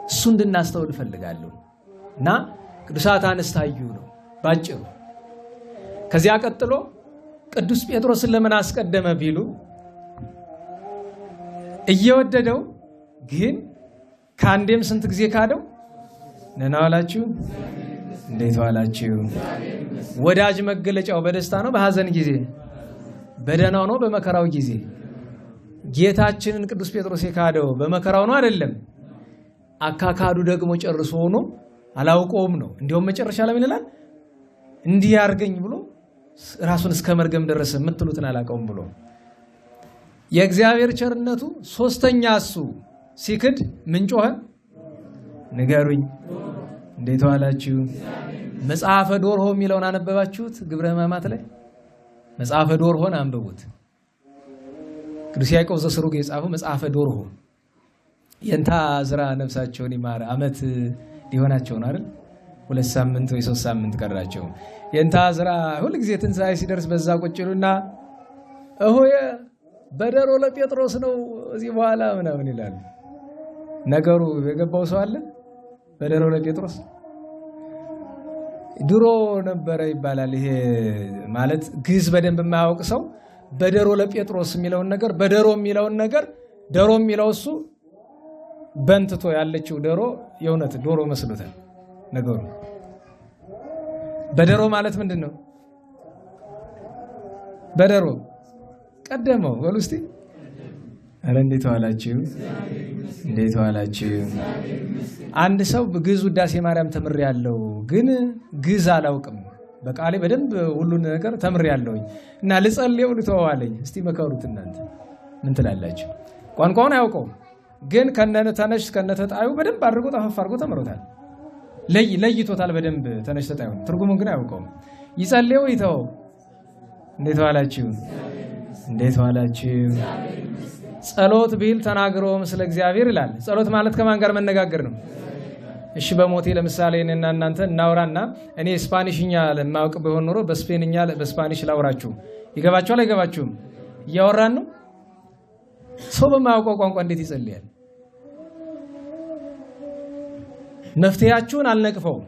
እሱ እንድናስተውል እፈልጋለሁ። እና ቅዱሳት አንስት ታዩ ነው ባጭሩ። ከዚያ ቀጥሎ ቅዱስ ጴጥሮስን ለምን አስቀደመ ቢሉ፣ እየወደደው ግን ከአንዴም ስንት ጊዜ ካደው? ደህና ዋላችሁ? እንዴት ዋላችሁ? ወዳጅ መገለጫው በደስታ ነው በሐዘን ጊዜ? በደህናው ነው በመከራው ጊዜ? ጌታችንን ቅዱስ ጴጥሮስ የካደው በመከራው ነው አይደለም? አካካዱ ደግሞ ጨርሶ ሆኖ አላውቀውም ነው። እንዲያውም መጨረሻ ላይ ምን ይላል? እንዲህ ያርገኝ ብሎ ራሱን እስከ መርገም ደረሰ፣ የምትሉትን አላውቀውም ብሎ። የእግዚአብሔር ቸርነቱ ሶስተኛ እሱ ሲክድ ምን ጮኸ? ንገሩኝ። እንዴት ዋላችሁ? መጽሐፈ ዶርሆ የሚለውን አነበባችሁት? ግብረ ሕማማት ላይ መጽሐፈ ዶርሆን አንብቡት። ቅዱስ ያዕቆብ ዘስሩግ የጻፈው መጽሐፈ ዶርሆ። የንታ ዝራ ነፍሳቸውን ይማር፣ አመት ሊሆናቸው ነው አይደል? 2 ሳምንት ወይ 3 ሳምንት ቀራቸው። የንታ ዝራ ሁልጊዜ ትንሣኤ ሲደርስ በዛ ቁጭ ይሉና እሆየ በደሮ ለጴጥሮስ ነው እዚህ በኋላ ምናምን ይላሉ። ነገሩ የገባው ሰው አለ? በደሮ ለጴጥሮስ ድሮ ነበረ ይባላል። ይሄ ማለት ግዕዝ በደንብ የማያውቅ ሰው በደሮ ለጴጥሮስ የሚለውን ነገር፣ በደሮ የሚለውን ነገር፣ ደሮ የሚለው እሱ በንትቶ ያለችው ዶሮ የእውነት ዶሮ መስሎታል ነገሩ። በደሮ ማለት ምንድን ነው? በደሮ ቀደመው በሉ እስቲ። ኧረ እንዴት ዋላችሁ? እንዴት ዋላችሁ? አንድ ሰው ግዕዝ ውዳሴ ማርያም ተምሬያለሁ፣ ግን ግዕዝ አላውቅም። በቃሌ በደንብ ሁሉን ነገር ተምሬያለሁኝ እና ልጸልየው ልተወው አለኝ። እስቲ መከሩት እናንተ ምን ትላላችሁ? ቋንቋውን አያውቀውም፣ ግን ከነ ተነሽ ከነ ተጣዩ በደንብ አድርጎ ጠፈፍ አድርጎ ተምሮታል። ለይቶታል በደንብ ተነሽ ተጣዩን፣ ትርጉሙን ግን አያውቀውም። ይጸልየው ይተወው? እንዴት ዋላችሁ? እንዴት ዋላችሁ? ጸሎት ቢል ተናግሮ ምስለ እግዚአብሔር ይላል። ጸሎት ማለት ከማን ጋር መነጋገር ነው? እሺ በሞቴ ለምሳሌ እኔና እናንተ እናውራና እኔ ስፓኒሽኛ ለማውቅ ቢሆን ኖሮ በስፔንኛ በስፓኒሽ ላውራችሁ ይገባችኋል አይገባችሁም? እያወራን ነው። ሰው በማያውቀው ቋንቋ እንዴት ይጸልያል? መፍትሄያችሁን አልነቅፈውም።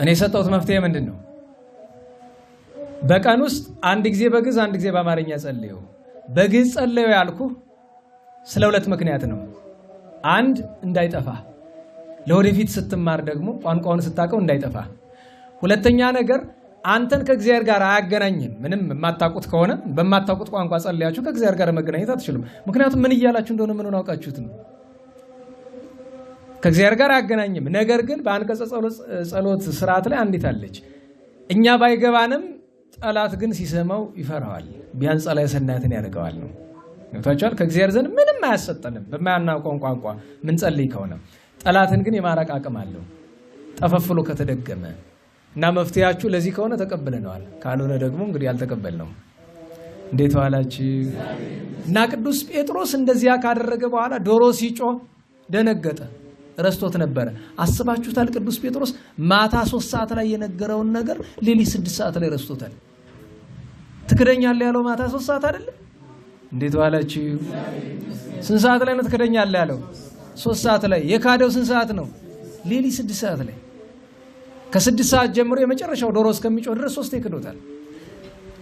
እኔ የሰጠሁት መፍትሄ ምንድን ነው? በቀን ውስጥ አንድ ጊዜ በግዕዝ አንድ ጊዜ በአማርኛ ጸልዩ። በግዕዝ ጸልዩ ያልኩ ስለ ሁለት ምክንያት ነው። አንድ እንዳይጠፋ፣ ለወደፊት ስትማር ደግሞ ቋንቋውን ስታውቀው እንዳይጠፋ። ሁለተኛ ነገር አንተን ከእግዚአብሔር ጋር አያገናኝም። ምንም የማታውቁት ከሆነ በማታውቁት ቋንቋ ጸልያችሁ ከእግዚአብሔር ጋር መገናኘት አትችሉም። ምክንያቱም ምን እያላችሁ እንደሆነ ምኑን አውቃችሁት ነው። ከእግዚአብሔር ጋር አያገናኝም። ነገር ግን በአንቀጸ ጸሎት ስርዓት ላይ አንዲት አለች። እኛ ባይገባንም ጠላት ግን ሲሰማው ይፈራዋል። ቢያንስ ጸላዔ ሰናያትን ያደርገዋል ነው። ገብቷችኋል? ከእግዚአብሔር ዘንድ ምንም አያሰጠንም በማያናውቀው ቋንቋ ምን ጸልይ ከሆነ። ጠላትን ግን የማራቅ አቅም አለው ጠፈፍሎ ከተደገመ። እና መፍትሄያችሁ ለዚህ ከሆነ ተቀብለነዋል፣ ካልሆነ ደግሞ እንግዲህ አልተቀበልነውም። እንዴት ዋላችሁ? እና ቅዱስ ጴጥሮስ እንደዚያ ካደረገ በኋላ ዶሮ ሲጮህ ደነገጠ። ረስቶት ነበረ። አስባችሁታል? ቅዱስ ጴጥሮስ ማታ 3 ሰዓት ላይ የነገረውን ነገር ሌሊት 6 ሰዓት ላይ ረስቶታል። ትክደኛለህ ያለው ማታ 3 ሰዓት አይደለ? እንዴት ዋላችሁ? ስንት ሰዓት ላይ ነው ትክደኛለህ ያለው? 3 ሰዓት ላይ። የካደው ስንት ሰዓት ነው? ሌሊት 6 ሰዓት ላይ። ከ6 ሰዓት ጀምሮ የመጨረሻው ዶሮ እስከሚጮህ ድረስ 3 ይክዶታል።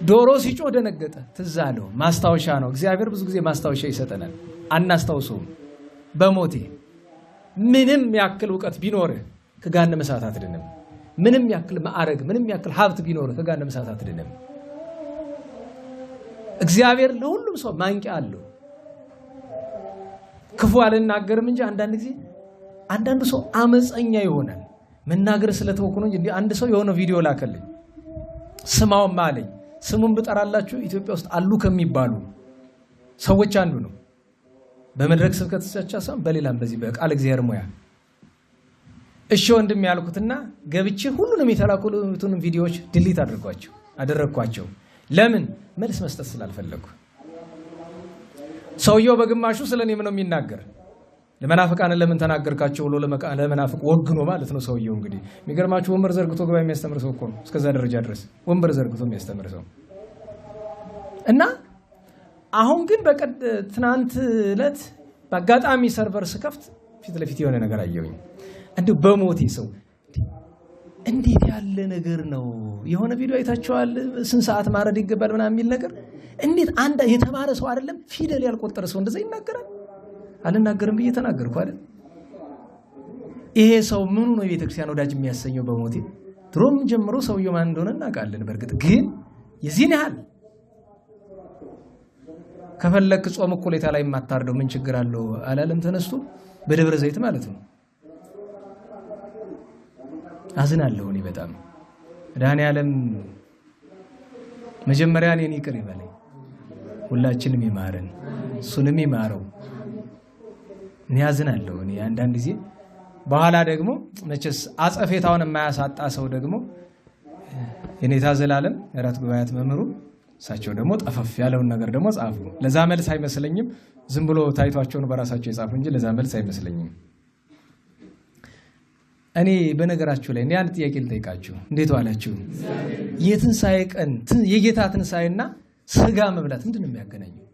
ዶሮ ሲጮህ ደነገጠ። ትዝ አለው። ማስታወሻ ነው። እግዚአብሔር ብዙ ጊዜ ማስታወሻ ይሰጠናል፣ አናስታውሰውም። በሞቴ ምንም ያክል እውቀት ቢኖርህ ከገሃነመ እሳት አትድንም። ምንም ያክል ማዕረግ፣ ምንም ያክል ሀብት ቢኖርህ ከገሃነመ እሳት አትድንም። እግዚአብሔር ለሁሉም ሰው ማንቂያ አለው። ክፉ አልናገርም እንጂ አንዳንድ ጊዜ አንዳንዱ ሰው አመፀኛ ይሆናል። መናገር ስለተወኩ ነው እንጂ አንድ ሰው የሆነ ቪዲዮ ላከልኝ፣ ስማውም አለኝ። ስሙን ብጠራላችሁ ኢትዮጵያ ውስጥ አሉ ከሚባሉ ሰዎች አንዱ ነው። በመድረክ ስብከት ብቻ ሳይሆን በሌላም በዚህ በቃለ እግዚአብሔር ሙያ። እሺ ወንድም ያልኩትና ገብቼ ሁሉንም የተላኩልኝን ቪዲዮዎች delete አደረግኳቸው። ለምን? መልስ መስጠት ስላልፈለኩ። ሰውየው በግማሹ ስለኔም ነው የሚናገር። ለመናፍቃን ለምን ተናገርካቸው ብሎ ለመናፍቅ ወግኖ ማለት ነው ሰውየው። እንግዲህ የሚገርማችሁ ወንበር ዘርግቶ ግባ የሚያስተምር ሰው እኮ ነው። እስከዛ ደረጃ ድረስ ወንበር ዘርግቶ የሚያስተምር ሰው እና አሁን ግን ትናንት ዕለት በአጋጣሚ server ስከፍት ፊት ለፊት የሆነ ነገር አየሁኝ። እንደው በሞቴ ሰው እንዴት ያለ ነገር ነው? የሆነ ቪዲዮ አይታችኋል? ስንት ሰዓት ማረድ ይገባል ምናምን የሚል ነገር። እንዴት አንድ የተማረ ሰው አይደለም ፊደል ያልቆጠረ ሰው እንደዛ ይናገራል? አልናገርም ብዬ ተናገርኩ አይደል? ይሄ ሰው ምኑ ነው የቤተክርስቲያን ወዳጅ የሚያሰኘው? በሞቴ ድሮም ጀምሮ ሰውየው ማን እንደሆነ እናውቃለን። በእርግጥ ግን የዚህን ያህል ከፈለክ ጾም እኩሌታ ላይ የማታርደው ምን ችግር አለው አላለም? ተነስቶ በደብረ ዘይት ማለት ነው። አዝናለሁ እኔ በጣም። መድኃኔዓለም መጀመሪያ እኔን ይቅር ይበለኝ፣ ሁላችንም ይማረን፣ እሱንም ይማረው። እኔ አዝናለሁ እኔ አንዳንድ ጊዜ። በኋላ ደግሞ መቼስ አጸፌታውን የማያሳጣ ሰው ደግሞ የኔታ ዘላለም የአራት ጉባኤያት መምህሩ እሳቸው ደግሞ ጠፈፍ ያለውን ነገር ደግሞ ጻፉ። ለዛ መልስ አይመስለኝም፣ ዝም ብሎ ታይቷቸው ነው በራሳቸው የጻፉ እንጂ ለዛ መልስ አይመስለኝም። እኔ በነገራችሁ ላይ አንድ ጥያቄ ልጠይቃችሁ። እንዴት ዋላችሁ? የትንሳኤ ቀን የጌታ ትንሳኤና ስጋ መብላት ምንድነው የሚያገናኘው?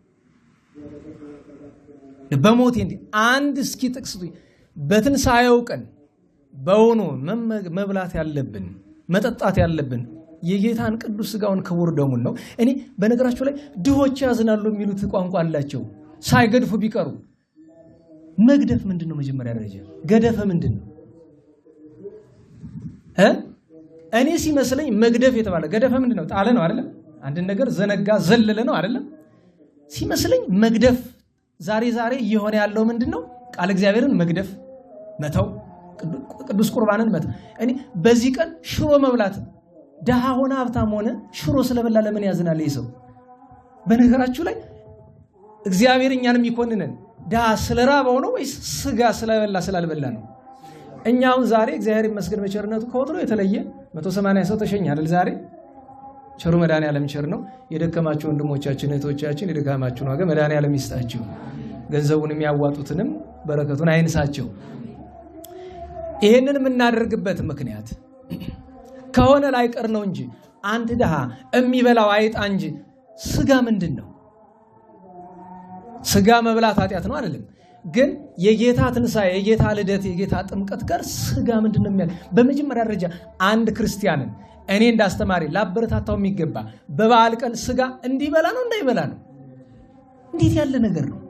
በሞቴ እንዴ አንድ እስኪ ጥቅስ በትንሳኤው ቀን በውኑ መብላት ያለብን መጠጣት ያለብን የጌታን ቅዱስ ስጋውን ክቡር ደሙን ነው? እኔ በነገራችሁ ላይ ድሆች ያዝናሉ የሚሉት ቋንቋ አላቸው። ሳይገድፉ ቢቀሩ መግደፍ ምንድነው? መጀመሪያ ደረጃ ገደፈ ምንድነው? እኔ ሲመስለኝ መግደፍ የተባለ ገደፈ ምንድነው? ጣለ ነው አይደለም? አንድ ነገር ዘነጋ ዘለለ ነው አይደለም? ሲመስለኝ መግደፍ ዛሬ ዛሬ እየሆነ ያለው ምንድነው? ቃል እግዚአብሔርን መግደፍ መተው፣ ቅዱስ ቁርባንን መተው። እኔ በዚህ ቀን ሽሮ መብላት ደሃ ሆነ ሀብታም ሆነ ሽሮ ስለበላ ለምን ያዝናል ይሄ ሰው? በነገራችሁ ላይ እግዚአብሔር እኛንም ይኮንነን ደሃ ስለራበው ነው ወይስ ስጋ ስለበላ ስላልበላ ነው? እኛው ዛሬ እግዚአብሔር ይመስገን በቸርነቱ ከወትሮ የተለየ 180 ሰው ተሸኝ አይደል? ዛሬ ቸሩ መድኃኔዓለም ቸር ነው። የደከማችሁ ወንድሞቻችን እህቶቻችን የድካማችሁን ዋጋ መድኃኔዓለም ይስጣችሁ። ገንዘቡን የሚያዋጡትንም በረከቱን አይንሳቸው። ይሄንን የምናደርግበት ምክንያት ከሆነ ላይቀር ነው እንጂ አንድ ድሃ የሚበላው አይጣ እንጂ ስጋ ምንድን ነው? ስጋ መብላት ኃጢአት ነው አይደለም። ግን የጌታ ትንሣኤ፣ የጌታ ልደት፣ የጌታ ጥምቀት ጋር ስጋ ምንድን ነው የሚያል? በመጀመሪያ ደረጃ አንድ ክርስቲያንን እኔ እንዳስተማሪ ላበረታታው የሚገባ በበዓል ቀን ስጋ እንዲበላ ነው እንዳይበላ ነው? እንዴት ያለ ነገር ነው?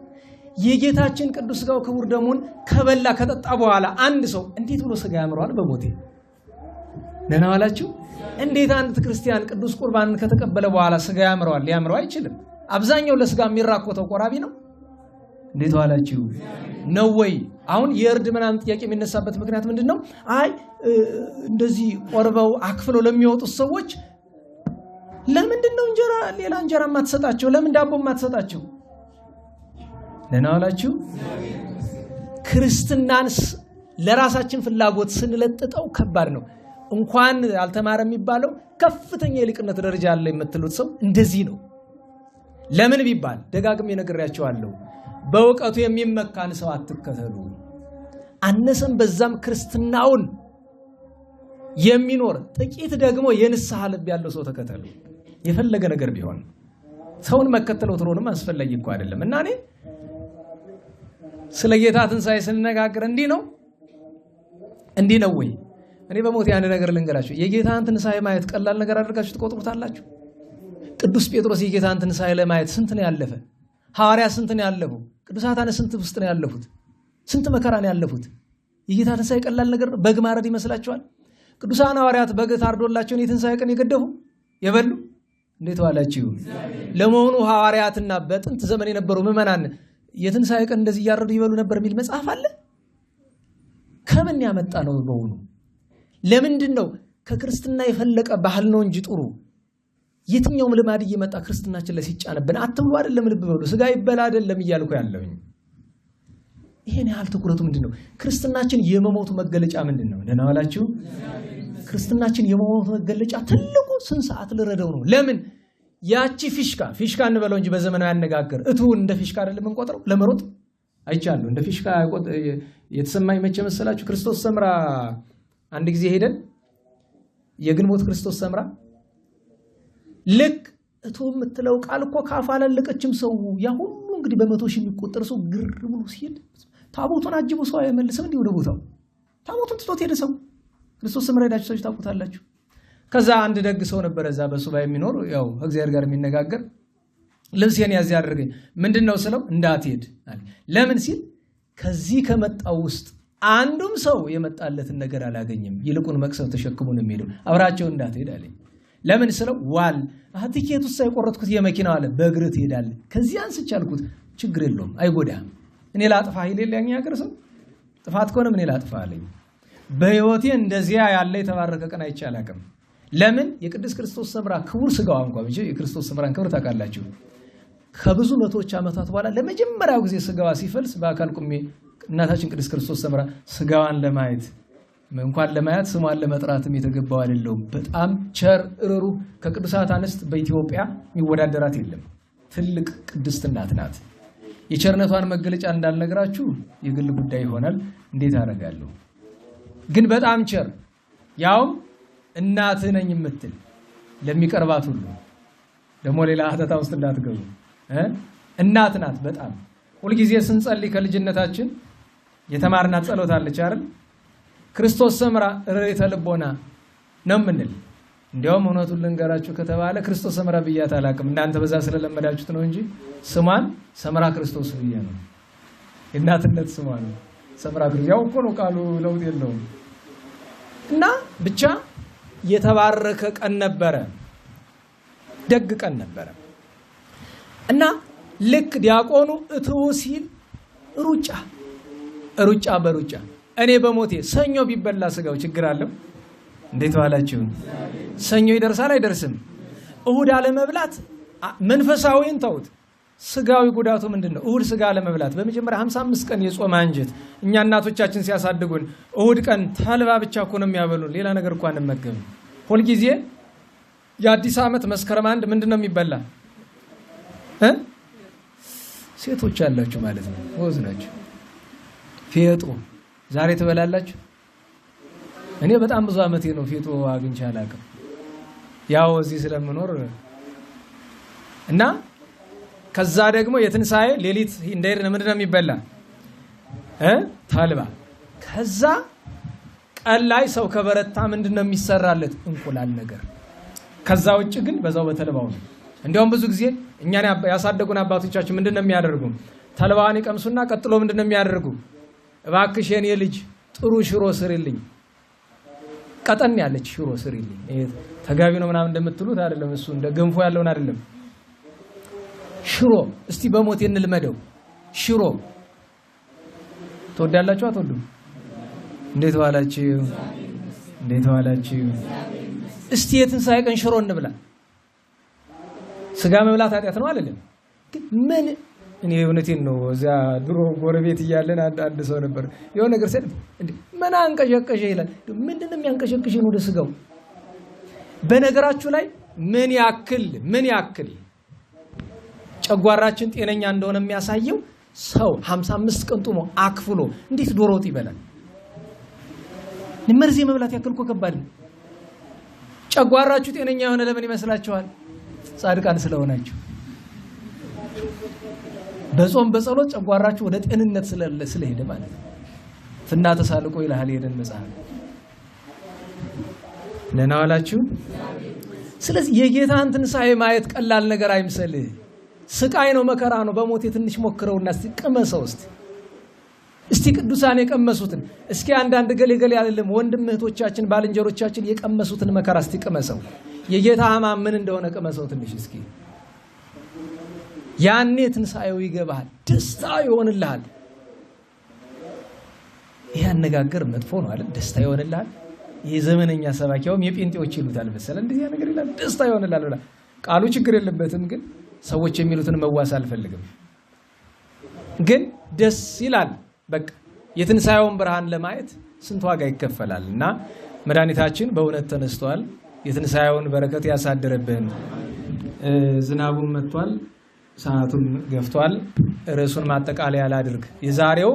የጌታችን ቅዱስ ስጋው ክቡር ደሙን ከበላ ከጠጣ በኋላ አንድ ሰው እንዴት ብሎ ስጋ ያምረዋል? በሞቴ ደህና ዋላችሁ። እንዴት አንድ ክርስቲያን ቅዱስ ቁርባንን ከተቀበለ በኋላ ስጋ ያምረዋል? ሊያምረው አይችልም። አብዛኛው ለስጋ የሚራኮተው ቆራቢ ነው። እንዴት ዋላችሁ ነው ወይ? አሁን የእርድ ምናምን ጥያቄ የሚነሳበት ምክንያት ምንድን ነው? አይ እንደዚህ ቆርበው አክፍለው ለሚወጡት ሰዎች ለምንድን ነው እንጀራ ሌላ እንጀራ የማትሰጣቸው? ለምን ዳቦ የማትሰጣቸው? ደህና ዋላችሁ። ክርስትናን ለራሳችን ፍላጎት ስንለጥጠው ከባድ ነው። እንኳን አልተማረ የሚባለው ከፍተኛ የሊቅነት ደረጃ አለ የምትሉት ሰው እንደዚህ ነው። ለምን ቢባል ደጋግሜ ነግሬያቸዋለሁ። በእውቀቱ የሚመካን ሰው አትከተሉ። አነሰም በዛም ክርስትናውን የሚኖር ጥቂት ደግሞ የንስሐ ልብ ያለው ሰው ተከተሉ። የፈለገ ነገር ቢሆን ሰውን መከተል ወትሮንም አስፈላጊ እኮ አይደለም። እና እኔ ስለ ጌታ ትንሣኤ ስንነጋገር እንዲህ ነው እንዲህ ነው ወይ? እኔ በሞት አንድ ነገር ልንገራችሁ። የጌታን ትንሣኤ ማየት ቀላል ነገር አድርጋችሁ ትቆጥሩታላችሁ? ቅዱስ ጴጥሮስ የጌታን ትንሣኤ ለማየት ስንት ነው ያለፈ? ሐዋርያ ስንት ነው ያለፉ? ቅዱሳን ስንት ውስጥ ነው ያለፉት? ስንት መከራ ነው ያለፉት? የጌታ ትንሣኤ ቀላል ነገር ነው? በግ ማረድ ይመስላችኋል? ቅዱሳን ሐዋርያት በግ ታርዶላቸው የትንሣኤ ቀን የገደፉ የበሉ? እንዴት ዋላችሁ? ለመሆኑ ሐዋርያትና በጥንት ዘመን የነበሩ ምዕመናን የትንሣኤ ቀን እንደዚህ እያረዱ ይበሉ ነበር የሚል መጽሐፍ አለ? ከምን ያመጣ ነው በውኑ? ለምንድን ነው ከክርስትና የፈለቀ ባህል ነው እንጂ ጥሩ የትኛውም ልማድ እየመጣ ክርስትናችን ላይ ሲጫንብን አትብሉ አይደለም፣ ልብ በሉ፣ ስጋ ይበላ አይደለም እያልኩ ያለሁኝ። ይሄን ያህል ትኩረቱ ምንድን ነው? ክርስትናችን የመሞቱ መገለጫ ምንድን ነው? ደህና ዋላችሁ። ክርስትናችን የመሞቱ መገለጫ ትልቁ ስንት ሰዓት ልረደው ነው። ለምን ያቺ ፊሽካ ፊሽካ እንበለው እንጂ በዘመናዊ አነጋገር እቱን እንደ ፊሽካ አይደለም የምንቆጥረው። ለመሮጥ አይቻለሁ እንደ ፊሽካ የተሰማኝ መቼ መሰላችሁ? ክርስቶስ ሰምራ አንድ ጊዜ ሄደን የግንቦት ክርስቶስ ሰምራ ልክ እቶ የምትለው ቃል እኮ ካፍ አላለቀችም። ሰው ያ ሁሉ እንግዲህ በመቶ ሺህ የሚቆጠር ሰው ግር ብሎ ሲሄድ ታቦቱን አጅቦ ሰው አይመልስም እንዲህ ወደ ቦታው። ታቦቱን ትቶት ሄደ ሰው። ክርስቶስ ሰምራ ሄዳችሁ ሰዎች ታውቁታላችሁ። ከዛ አንድ ደግ ሰው ነበረ እዛ በሱባኤ የሚኖር ያው እግዚአብሔር ጋር የሚነጋገር። ልብሴን ያዝ ያደርገኝ ምንድነው ስለው እንዳትሄድ አለ። ለምን ሲል ከዚህ ከመጣው ውስጥ አንዱም ሰው የመጣለትን ነገር አላገኘም፣ ይልቁን መቅሰፍት ተሸክሞ ነው የሚሄደው፣ አብራቸው እንዳትሄድ አለኝ። ለምን ስለው ዋል ቲኬቱ ሳይቆረጥኩት የመኪናው አለ በእግርህ ትሄዳለህ። ከዚህ አንስቼ አልኩት ችግር የለውም አይጎዳህም፣ እኔ ላጥፋህ ይል ያኛ ሀገር ሰው ጥፋት ከሆነ እኔ ላጥፋህ አለኝ። በህይወቴ እንደዚያ ያለ የተባረከ ቀን አይቼ አላውቅም። ለምን የቅዱስ ክርስቶስ ሰምራ ክቡር ስጋዋ እንኳን ብቻ የክርስቶስ ሰምራን ክብር ታውቃላችሁ። ከብዙ መቶዎች ዓመታት በኋላ ለመጀመሪያው ጊዜ ስጋዋ ሲፈልስ በአካል ቁሜ እናታችን ቅድስት ክርስቶስ ሰምራ ስጋዋን ለማየት እንኳን ለማየት ስሟን ለመጥራትም የተገባው አይደለም። በጣም ቸር ርሩ ከቅዱሳት አንስት በኢትዮጵያ የሚወዳደራት የለም። ትልቅ ቅድስት እናት ናት። የቸርነቷን መገለጫ እንዳልነግራችሁ የግል ጉዳይ ይሆናል፣ እንዴት አደርጋለሁ? ግን በጣም ቸር ያውም እናትህ ነኝ የምትል ለሚቀርባት ሁሉ ደግሞ ሌላ ሀተታ ውስጥ እንዳትገቡ እናት ናት። በጣም ሁልጊዜ ስንጸልይ ከልጅነታችን የተማርናት ጸሎት አለች አይደል? ክርስቶስ ሰምራ ርሬተ ልቦና ነው የምንል። እንዲያውም እውነቱን ልንገራችሁ ከተባለ ክርስቶስ ሰምራ ብያት አላውቅም። እናንተ በዛ ስለለመዳችሁት ነው እንጂ ስሟን ሰምራ ክርስቶስ ብዬ ነው። የእናትነት ስሟ ነው ሰምራ ክርስቶስ። ያው እኮ ነው ቃሉ፣ ለውጥ የለውም። እና ብቻ የተባረከ ቀን ነበረ፣ ደግ ቀን ነበረ። እና ልክ ዲያቆኑ እትው ሲል ሩጫ ሩጫ በሩጫ እኔ በሞቴ ሰኞ ቢበላ ስጋው ችግር አለው? እንዴት ዋላችሁ? ሰኞ ይደርሳል አይደርስም? እሁድ አለመብላት መንፈሳዊን ተውት፣ ስጋዊ ጉዳቱ ምንድነው? እሁድ ስጋ አለመብላት በመጀመሪያ 55 ቀን የጾም አንጀት እኛ እናቶቻችን ሲያሳድጉን እሁድ ቀን ተልባ ብቻ እኮ ነው የሚያበሉን፣ ሌላ ነገር እንኳን አንመገብም። ሁልጊዜ የአዲስ ዓመት መስከረም 1 ምንድነው የሚበላ? ሴቶች ያላችሁ ማለት ነው፣ ወዝ ናችሁ። ፌጦ ዛሬ ትበላላችሁ? እኔ በጣም ብዙ ዓመቴ ነው ፌጦ አግኝቼ አላውቅም። ያው እዚህ ስለምኖር እና ከዛ ደግሞ የትንሳኤ ሌሊት እንደሄድን ምንድነው የሚበላ? ተልባ። ከዛ ቀን ላይ ሰው ከበረታ ምንድነው የሚሰራለት? እንቁላል ነገር። ከዛ ውጭ ግን በዛው በተልባው ነው። እንደውም ብዙ ጊዜ እኛን ያሳደጉን አባቶቻችን ምንድነው የሚያደርጉ? ተልባዋን ይቀምሱና ቀጥሎ ምንድነው የሚያደርጉ? እባክሽ የኔ ልጅ ጥሩ ሽሮ ስሪልኝ፣ ቀጠን ያለች ሽሮ ስሪልኝ። ይሄ ተጋቢ ነው ምናምን እንደምትሉት አይደለም፣ እሱ እንደ ገንፎ ያለውን አይደለም። ሽሮ እስቲ በሞት እንልመደው። ሽሮ ትወዳላችሁ አትወዱም? እንዴት ዋላችሁ? እንዴት ዋላችሁ? እስቲ የትንሳኤ ቀን ሽሮ እንብላ። ስጋ መብላት ኃጢአት ነው አይደለም? ግን ምን እኔ እውነቴን ነው። እዚያ ድሮ ጎረቤት እያለን አንድ ሰው ነበር የሆነ ነገር ሲል እንዴ ምን አንቀዠቀዠ ይላል። ምንድነው የሚያንቀዠቅዠን ወደ ስጋው? በነገራችሁ ላይ ምን ያክል ጨጓራችን ጤነኛ እንደሆነ የሚያሳየው ሰው 55 ቀን ጦሞ አክፍሎ እንዴት ዶሮ ወጥ ይበላል? መርዝ መብላት ያክል እኮ ከባድ ነው። ጨጓራችሁ ጤነኛ የሆነ ለምን ይመስላችኋል? ጻድቃን ስለሆናችሁ። በጾም በጸሎት ጨጓራችሁ ወደ ጤንነት ስለሄደ ማለት ነው። ፍና ተሳልቆ ይላል የደን መጽሐፍ። ደህና ዋላችሁ። ስለዚህ የጌታን ትንሳኤ ማየት ቀላል ነገር አይምሰልህ። ስቃይ ነው፣ መከራ ነው። በሞቴ ትንሽ ሞክረውና እስቲ ቅመሰው። እስቲ ቅዱሳን የቀመሱትን እስኪ አንዳንድ ገሌ ገሌ አይደለም ወንድም እህቶቻችን ባልንጀሮቻችን የቀመሱትን መከራ እስቲ ቅመሰው። የጌታ ሕማም ምን እንደሆነ ቅመሰው ትንሽ እስኪ። ያኔ ትንሳኤው ይገባሃል፣ ደስታ ይሆንልሃል። ይሄ አነጋገር መጥፎ ነው አይደል? ደስታ ይሆንልሃል። የዘመነኛ ሰባኪያውም የጴንጤዎች ይሉታል መሰለ እንደዚህ ነገር ይላል። ደስታ ይሆንልሃል ብላ ቃሉ ችግር የለበትም፣ ግን ሰዎች የሚሉትን መዋስ አልፈልግም። ግን ደስ ይላል። በቃ የትንሳኤውን ብርሃን ለማየት ስንት ዋጋ ይከፈላል። እና መድኃኒታችን በእውነት ተነስቷል። የትንሳኤውን በረከት ያሳድርብን። ዝናቡም መጥቷል፣ ሰዓቱም ገፍቷል። ርዕሱን ማጠቃለያ ላድርግ። የዛሬው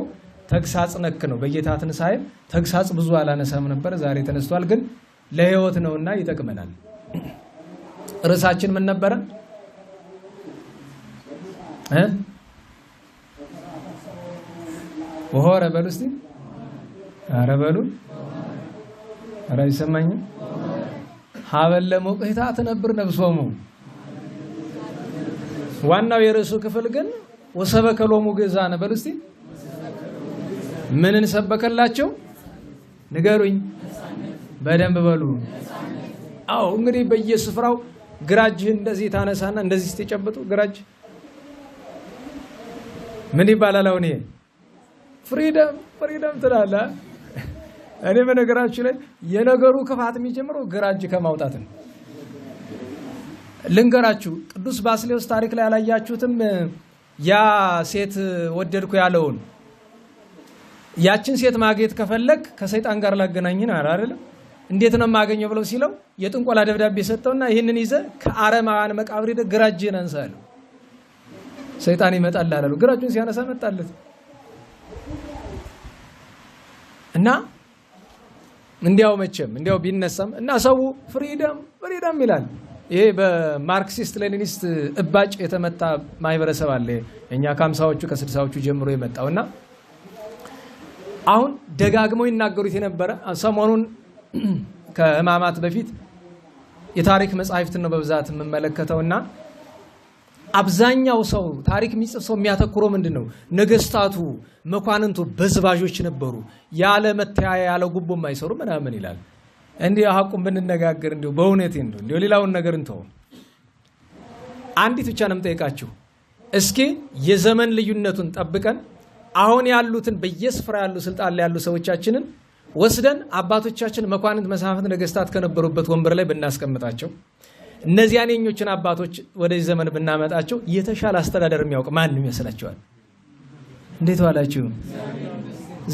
ተግሳጽ ነክ ነው። በጌታ ትንሳኤ ተግሳጽ ብዙ አላነሳም ነበር፣ ዛሬ ተነስቷል። ግን ለህይወት ነውና ይጠቅመናል። ርዕሳችን ምን ነበረ? ወሆረ በሉ እስቲ። ኧረ በሉ። ኧረ አይሰማኝም። ሀበለ ሞቅታ ትነብር ነብሶሙ። ዋናው የርዕሱ ክፍል ግን ወሰበከሎሙ ግእዛነ በሉ እስቲ። ምንን ሰበከላቸው? ንገሩኝ በደንብ በሉ። አዎ እንግዲህ በየስፍራው ግራጅህን እንደዚህ ታነሳና እንደዚህ ስትጨብጡ ግራጅ ምን ይባላል? አሁን ይሄ ፍሪደም ፍሪደም ትላለህ። እኔ በነገራችሁ ላይ የነገሩ ክፋት የሚጀምረው ግራጅ ከማውጣት ነው። ልንገራችሁ፣ ቅዱስ ባስሌዎስ ታሪክ ላይ ያላያችሁትም? ያ ሴት ወደድኩ ያለውን ያችን ሴት ማግኘት ከፈለክ ከሰይጣን ጋር ላገናኝን አይደለም? እንዴት ነው የማገኘው ብለው ሲለው የጥንቆላ ደብዳቤ ሰጠውና ይህንን ይዘህ ከአረማውያን መቃብር ሄደህ ግራጅህን አንሳ አለው። ሰይጣን ይመጣልሃል አለው። ግራጁን ሲያነሳ መጣለት። እና እንዲያው መቼም እንዲያው ቢነሳም እና ሰው freedom freedom ይላል። ይሄ በማርክሲስት ሌኒኒስት እባጭ የተመታ ማህበረሰብ አለ። እኛ ከ50ዎቹ ከ60ዎቹ ጀምሮ የመጣውና አሁን ደጋግመው ይናገሩት የነበረ ሰሞኑን ከህማማት በፊት የታሪክ መጻሕፍትን ነው በብዛት የምመለከተውና አብዛኛው ሰው ታሪክ የሚጽፍ ሰው የሚያተኩረው ምንድነው? ነገስታቱ መኳንንቱ በዝባዦች ነበሩ፣ ያለ መተያያ ያለ ጉቦ የማይሰሩ ምናምን ይላል። እንዲህ ሐቁን ብንነጋገር እንዲሁ በእውነት እንዲሁ ሌላውን ነገር እንተው። አንዲት ብቻ ነው የምጠይቃችሁ። እስኪ የዘመን ልዩነቱን ጠብቀን አሁን ያሉትን በየስፍራ ያሉ ስልጣን ላይ ያሉ ሰዎቻችንን ወስደን አባቶቻችን መኳንንት መሳፍንት ነገስታት ከነበሩበት ወንበር ላይ ብናስቀምጣቸው፣ እነዚያን የኞችን አባቶች ወደዚህ ዘመን ብናመጣቸው የተሻለ አስተዳደር የሚያውቅ ማን ይመስላችኋል? እንዴት ዋላችሁ?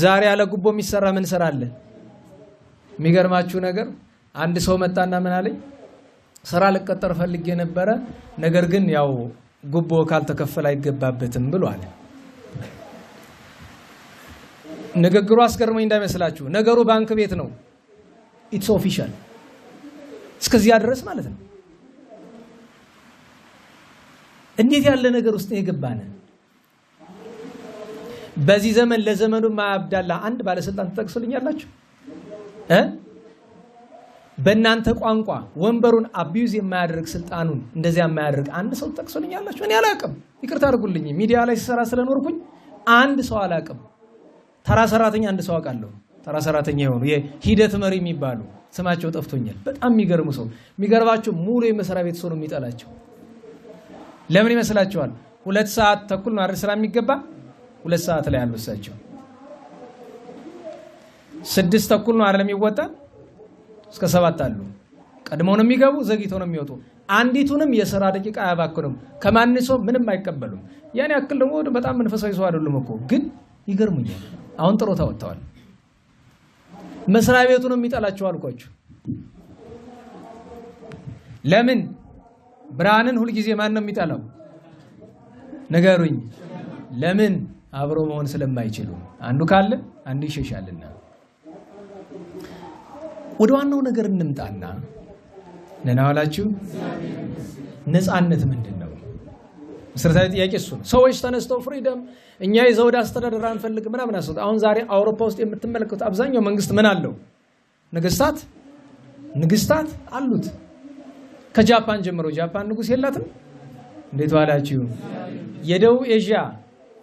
ዛሬ ያለ ጉቦ የሚሰራ ምን ስራ አለ? የሚገርማችሁ ነገር አንድ ሰው መጣና ምን አለኝ፣ ስራ ልቀጠር ፈልጌ ነበረ፣ ነገር ግን ያው ጉቦ ካልተከፈለ አይገባበትም ብሏል። ንግግሩ አስገርመኝ እንዳይመስላችሁ፣ ነገሩ ባንክ ቤት ነው። It's official እስከዚያ ድረስ ማለት ነው። እንዴት ያለ ነገር ውስጥ የገባን! በዚህ ዘመን ለዘመኑ ማያብዳላ አንድ ባለስልጣን ትጠቅሱልኛላችሁ? በእናንተ ቋንቋ ወንበሩን abuse የማያደርግ፣ ስልጣኑን እንደዚያ የማያደርግ አንድ ሰው ትጠቅሱልኛላችሁ? እኔ አላቅም፣ ይቅርታ አድርጉልኝ። ሚዲያ ላይ ስሰራ ስለኖርኩኝ አንድ ሰው አላቅም። ተራ ሰራተኛ አንድ ሰው አውቃለሁ። ተራ ሰራተኛ የሆኑ የሂደት መሪ የሚባሉ፣ ስማቸው ጠፍቶኛል። በጣም የሚገርሙ ሰው፣ የሚገርባቸው ሙሉ የመስሪያ ቤት ሰው ነው የሚጠላቸው። ለምን ይመስላችኋል? 2:30 ነው አይደል ስራ የሚገባ? 2 ሰዓት ላይ ያሉ እሳቸው። 6:30 ነው አይደል የሚወጣ? እስከ 7 አሉ። ቀድመው ነው የሚገቡ፣ ዘግይተው ነው የሚወጡ። አንዲቱንም የስራ ደቂቃ አያባክኑም። ከማን ሰው ምንም አይቀበሉም። ያን ያክል ደግሞ በጣም መንፈሳዊ ሰው አይደሉም እኮ፣ ግን ይገርሙኛል። አሁን ጥሮታ ወጥተዋል። መስሪያ ቤቱ ነው የሚጠላቸው አልኳችሁ። ለምን? ብርሃንን ሁልጊዜ ማን ነው የሚጠላው? ንገሩኝ። ለምን? አብሮ መሆን ስለማይችሉ፣ አንዱ ካለ አንዱ ይሸሻልና። ወደ ዋናው ነገር እንምጣና፣ ደህና ዋላችሁ። ነፃነት ምንድን ነው? መሰረታዊ ጥያቄ እሱ ነው። ሰዎች ተነስተው freedom፣ እኛ የዘውድ አስተዳደር አንፈልግ ምናምን አስወጡ። አሁን ዛሬ አውሮፓ ውስጥ የምትመለከቱት አብዛኛው መንግስት ምን አለው? ነገስታት ንግስታት አሉት። ከጃፓን ጀምሮ፣ ጃፓን ንጉስ የላትም? እንዴት ዋላችሁ? የደቡብ ኤዥያ፣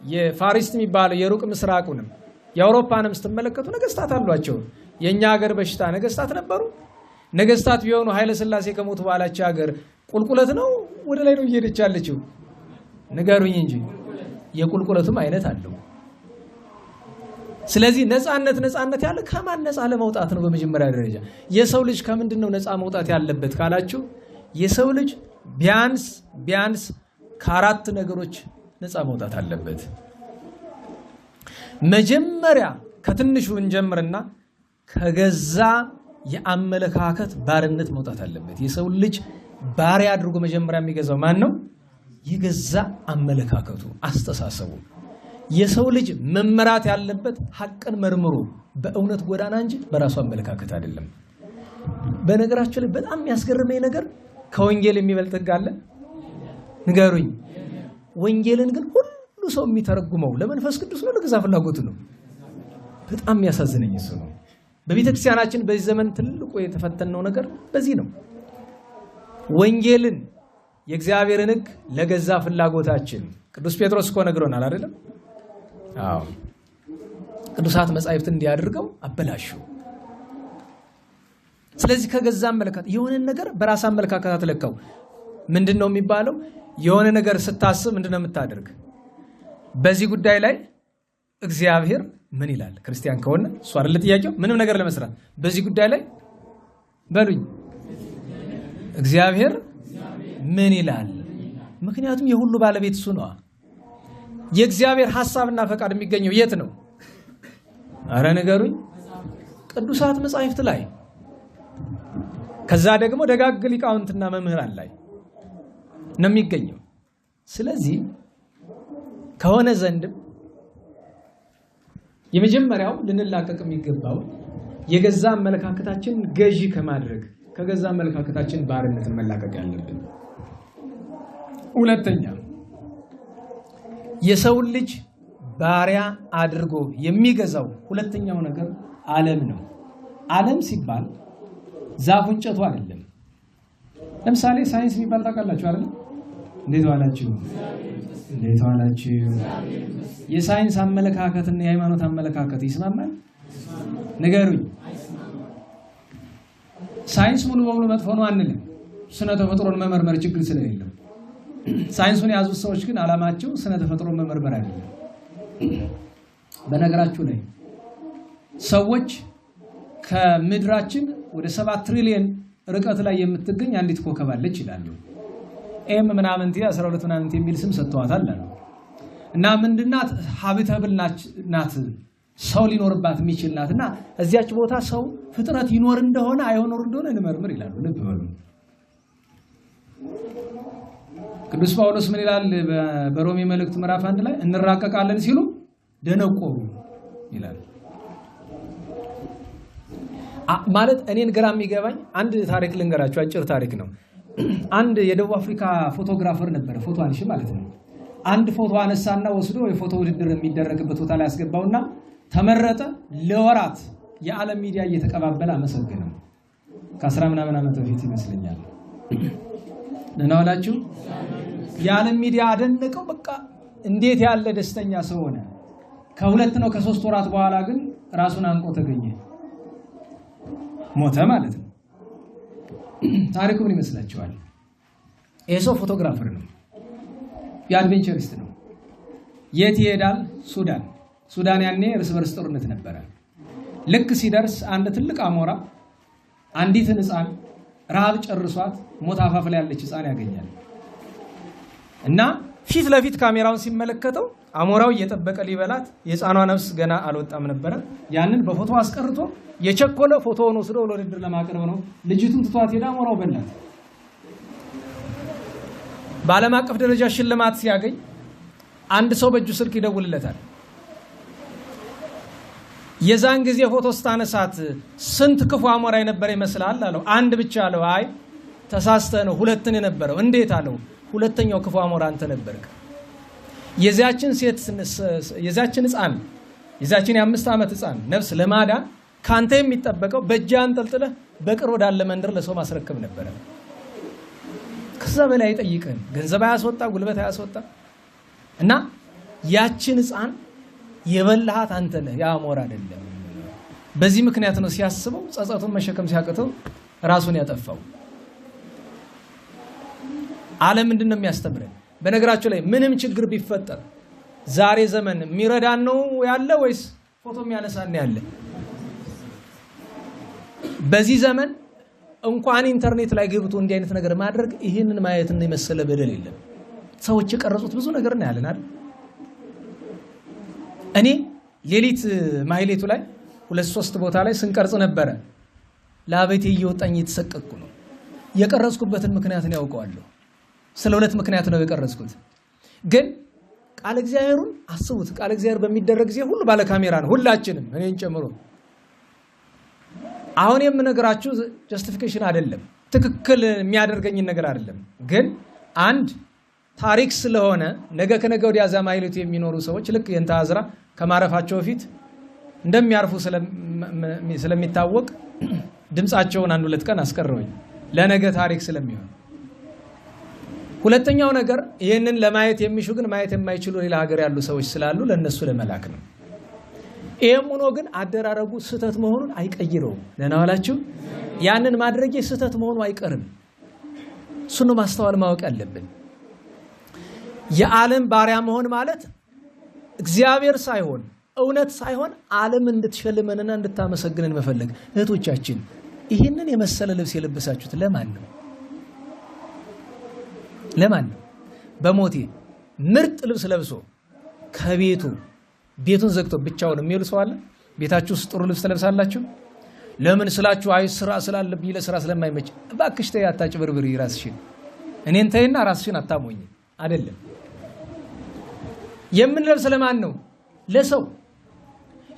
የ Far East የሚባለው፣ የሩቅ ምስራቁንም የአውሮፓንም ስትመለከቱ ነገስታት አሏቸው። የእኛ ሀገር በሽታ፣ ነገስታት ነበሩ። ነገስታት ቢሆኑ ኃይለ ሥላሴ ከሞቱ በኋላቸው ሀገር ቁልቁለት ነው ወደ ላይ ነው እየሄደች ያለችው? ንገሩኝ እንጂ። የቁልቁለቱም አይነት አለው። ስለዚህ ነፃነት ነፃነት ያለ ከማን ነፃ ለመውጣት ነው? በመጀመሪያ ደረጃ የሰው ልጅ ከምንድን ነው ነፃ መውጣት ያለበት ካላችሁ፣ የሰው ልጅ ቢያንስ ቢያንስ ከአራት ነገሮች ነፃ መውጣት አለበት። መጀመሪያ ከትንሹ እንጀምርና ከገዛ የአመለካከት ባርነት መውጣት አለበት። የሰው ልጅ ባሪያ አድርጎ መጀመሪያ የሚገዛው ማን ነው? የገዛ አመለካከቱ፣ አስተሳሰቡ። የሰው ልጅ መመራት ያለበት ሐቅን መርምሮ በእውነት ጎዳና እንጂ በራሱ አመለካከት አይደለም። በነገራችን ላይ በጣም የሚያስገርመኝ ነገር ከወንጌል የሚበልጥ ሕግ አለ? ንገሩኝ። ወንጌልን ግን ሁሉ ሰው የሚተረጉመው ለመንፈስ ቅዱስ ነው፣ ለገዛ ፍላጎቱ ነው። በጣም የሚያሳዝነኝ እሱ ነው። በቤተ ክርስቲያናችን በዚህ ዘመን ትልቁ የተፈተነው ነገር በዚህ ነው። ወንጌልን፣ የእግዚአብሔርን ሕግ ለገዛ ፍላጎታችን፣ ቅዱስ ጴጥሮስ እኮ ነግሮናል አይደለም? አዎ፣ ቅዱሳት መጻሕፍትን እንዲያደርገው አበላሹ። ስለዚህ ከገዛ አመለካከት፣ የሆነ ነገር በራስ አመለካከት አትለካው። ምንድን ነው የሚባለው? የሆነ ነገር ስታስብ ምንድን ነው የምታደርግ? በዚህ ጉዳይ ላይ እግዚአብሔር ምን ይላል? ክርስቲያን ከሆነ እሱ አይደለ ጥያቄው? ምንም ነገር ለመስራት በዚህ ጉዳይ ላይ በሉኝ፣ እግዚአብሔር ምን ይላል? ምክንያቱም የሁሉ ባለቤት እሱ ነዋ። የእግዚአብሔር ሐሳብና ፈቃድ የሚገኘው የት ነው? አረ ንገሩኝ። ቅዱሳት መጻሕፍት ላይ፣ ከዛ ደግሞ ደጋግ ሊቃውንትና መምህራን ላይ ነው የሚገኘው። ስለዚህ ከሆነ ዘንድም የመጀመሪያው ልንላቀቅ የሚገባው የገዛ አመለካከታችን ገዢ ከማድረግ፣ ከገዛ አመለካከታችን ባርነት መላቀቅ ያለብን። ሁለተኛ፣ የሰውን ልጅ ባሪያ አድርጎ የሚገዛው ሁለተኛው ነገር ዓለም ነው። ዓለም ሲባል ዛፉ እንጨቱ አይደለም። ለምሳሌ ሳይንስ የሚባል ታውቃላችሁ አይደል? እንዴት ዋላችሁ? እንዴት ዋላችሁ? የሳይንስ አመለካከትና የሃይማኖት አመለካከት ይስማማል? ንገሩኝ። ሳይንስ ሙሉ በሙሉ መጥፎ ነው አንልም። ስነ ተፈጥሮን መመርመር ችግር ስለሌለው። ሳይንሱን የያዙት ሰዎች ግን ዓላማቸው ስነ ተፈጥሮን መመርመር አይደለም። በነገራችሁ ላይ ሰዎች ከምድራችን ወደ 7 ትሪሊየን ርቀት ላይ የምትገኝ አንዲት ኮከብ አለች ይላሉ። M ምናምንቴ 12 ምናምንቴ የሚል ስም ሰጥተዋታል አሉ። እና ምንድናት? Habitable ናት፣ ሰው ሊኖርባት የሚችል ናት። እና እዚያች ቦታ ሰው ፍጥረት ይኖር እንደሆነ አይኖር እንደሆነ እንመርምር ይላሉ። ልብ በሉ። ቅዱስ ጳውሎስ ምን ይላል? በሮሜ መልእክት ምዕራፍ 1 ላይ እንራቀቃለን ሲሉ ደነቆሩ ይላል። ማለት እኔን ግራ የሚገባኝ አንድ ታሪክ ልንገራችሁ፣ አጭር ታሪክ ነው። አንድ የደቡብ አፍሪካ photographer ነበር፣ ፎቶ አንሺ ማለት ነው። አንድ ፎቶ አነሳና ወስዶ የፎቶ ውድድር የሚደረግበት ቦታ ላይ አስገባውና ተመረጠ። ለወራት የዓለም ሚዲያ እየተቀባበለ አመሰገነው። ከአስራ ምናምን ዓመት በፊት ይመስለኛል። ደህና ዋላችሁ። የዓለም ሚዲያ አደነቀው። በቃ እንዴት ያለ ደስተኛ ሰው ሆነ። ከ2 ነው ከ3 ወራት በኋላ ግን ራሱን አንቆ ተገኘ፣ ሞተ ማለት ነው። ታሪኩ ምን ይመስላችኋል? ይሄ ሰው photographer ነው፣ የ adventurist ነው። የት ይሄዳል? ሱዳን። ሱዳን ያኔ እርስ በርስ ጦርነት ነበረ። ልክ ሲደርስ አንድ ትልቅ አሞራ አንዲትን ሕፃን ረሃብ ጨርሷት ሞት አፋፍ ላይ ያለች ሕፃን ያገኛል። እና ፊት ለፊት ካሜራውን ሲመለከተው አሞራው እየጠበቀ ሊበላት የሕፃኗ ነፍስ ገና አልወጣም ነበረ። ያንን በፎቶ አስቀርቶ የቸኮለ ፎቶውን ወስዶ ለውድድር ለማቅረብ ነው። ልጅቱን ትቷት ሄዳ አሞራው በላት። በዓለም አቀፍ ደረጃ ሽልማት ሲያገኝ አንድ ሰው በእጁ ስልክ ይደውልለታል። የዛን ጊዜ ፎቶ ስታነሳት ስንት ክፉ አሞራ የነበረ ይመስላል አለው። አንድ ብቻ አለው። አይ ተሳስተህ ነው፣ ሁለትን የነበረው። እንዴት አለው። ሁለተኛው ክፉ አሞራ አንተ ነበርክ። የዚያችን ሴት የዚያችን ሕፃን የዚያችን የ5 ዓመት ሕፃን ነፍስ ለማዳን ካንተ የሚጠበቀው በእጅህ አንጠልጥለህ በቅርብ ወዳለ መንደር ለሰው ማስረከብ ነበረ። ከዛ በላይ አይጠይቅህም። ገንዘብ አያስወጣ፣ ጉልበት አያስወጣ። እና ያችን ሕፃን የበላሃት አንተ ነህ፣ ያ አሞራ አይደለም። በዚህ ምክንያት ነው ሲያስበው ጸጸቱን መሸከም ሲያቅተው ራሱን ያጠፋው። ዓለም ምንድነው የሚያስተምረን? በነገራችሁ ላይ ምንም ችግር ቢፈጠር ዛሬ ዘመን የሚረዳን ነው ያለ ወይስ ፎቶ የሚያነሳን ያለ? በዚህ ዘመን እንኳን ኢንተርኔት ላይ ገብቶ እንዲህ አይነት ነገር ማድረግ ይህንን ማየት ነው የመሰለ በደል የለም። ሰዎች የቀረጹት ብዙ ነገር ነው ያለን አይደል? እኔ ሌሊት ማህሌቱ ላይ 2-3 ቦታ ላይ ስንቀርጽ ነበረ። ላቤቴ እየወጣኝ እየተሰቀቅኩ ነው። የቀረጽኩበትን ምክንያት ነው ያውቀዋለሁ። ስለ ሁለት ምክንያት ነው የቀረጽኩት። ግን ቃል እግዚአብሔሩን አስቡት። ቃል እግዚአብሔር በሚደረግ ጊዜ ሁሉ ባለ ካሜራ ነው፣ ሁላችንም እኔን ጨምሮ። አሁን የምነግራችሁ justification አይደለም፣ ትክክል የሚያደርገኝ ነገር አይደለም። ግን አንድ ታሪክ ስለሆነ ነገ ከነገ ወዲያ እዛ ማህሌቱ የሚኖሩ ሰዎች ልክ የእንተ አዝራ ከማረፋቸው በፊት እንደሚያርፉ ስለሚታወቅ ድምጻቸውን 1-2 ቀን አስቀረውኝ ለነገ ታሪክ ስለሚሆን። ሁለተኛው ነገር ይሄንን ለማየት የሚሹ ግን ማየት የማይችሉ ሌላ ሀገር ያሉ ሰዎች ስላሉ ለነሱ ለመላክ ነው። ይሄም ሆኖ ግን አደራረጉ ስህተት መሆኑን አይቀይረውም። ደህና ዋላችሁ። ያንን ማድረጌ ስህተት መሆኑ አይቀርም። እሱን ነው ማስተዋል ማወቅ ያለብን። የዓለም ባሪያ መሆን ማለት እግዚአብሔር ሳይሆን እውነት ሳይሆን ዓለም እንድትሸልመንና እንድታመሰግነን መፈለግ። እህቶቻችን ይህንን የመሰለ ልብስ የለበሳችሁት ለማን ነው? ለማን ነው? በሞቴ ምርጥ ልብስ ለብሶ ከቤቱ ቤቱን ዘግቶ ብቻውን የሚውል ሰው አለ? ቤታችሁ ውስጥ ጥሩ ልብስ ትለብሳላችሁ? ለምን ስላችሁ አይ ስራ ስላለብኝ ለስራ ስለማይመች። እባክሽ ተይ አታጭበርብሪ ራስሽን። እኔን ተይና ራስሽን አታሞኝ። አይደለም የምንለብስ ለማን ነው? ለሰው።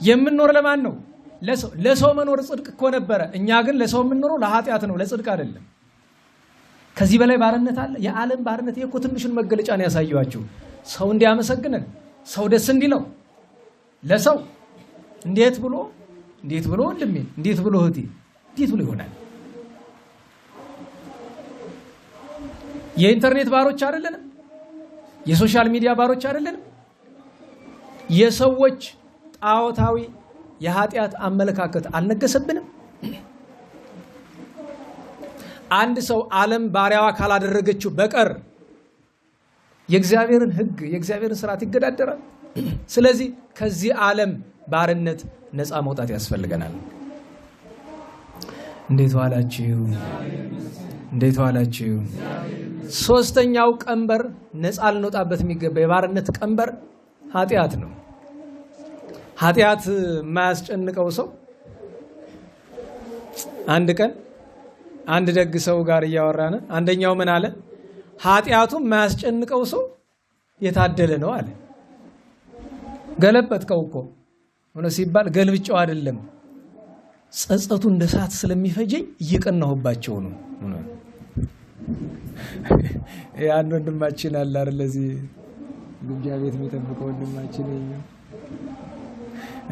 የምንኖር ለማን ነው? ለሰው። ለሰው መኖር ጽድቅ እኮ ነበረ። እኛ ግን ለሰው የምንኖረው ለኃጢአት ነው፣ ለጽድቅ አይደለም። ከዚህ በላይ ባርነት አለ? የዓለም ባርነት ይሄ እኮ ትንሹን መገለጫ ነው ያሳየኋችሁ። ሰው እንዲያመሰግነን፣ ሰው ደስ እንዲለው ለሰው እንዴት ብሎ እንዴት ብሎ ወንድሜ፣ እንዴት ብሎ እህቴ፣ እንዴት ብሎ ይሆናል? የኢንተርኔት ባሮች አይደለንም? የ social media ባሮች አይደለንም? የሰዎች ጣዖታዊ የኃጢአት አመለካከት አልነገሰብንም? አንድ ሰው ዓለም ባሪያዋ ካላደረገችው በቀር የእግዚአብሔርን ሕግ የእግዚአብሔርን ስርዓት ይገዳደራል። ስለዚህ ከዚህ ዓለም ባርነት ነፃ መውጣት ያስፈልገናል። እንዴት ዋላችሁ? እንዴት ዋላችሁ? ሶስተኛው ቀንበር ነፃ ልንወጣበት የሚገባ የባርነት ቀንበር ኃጢአት ነው። ኃጢአት የማያስጨንቀው ሰው አንድ ቀን አንድ ደግ ሰው ጋር እያወራን አንደኛው ምን አለ? ኃጢአቱ የማያስጨንቀው ሰው የታደለ ነው አለ። ገለበጥከው እኮ ሆነ ሲባል ገልብጨው አይደለም፣ ጸጸቱ እንደ እሳት ስለሚፈጀኝ እየቀናሁባቸው ነው። ያን ወንድማችን አለ አይደል? እዚህ ግምጃ ቤት የሚጠብቀው ወንድማችን የኛው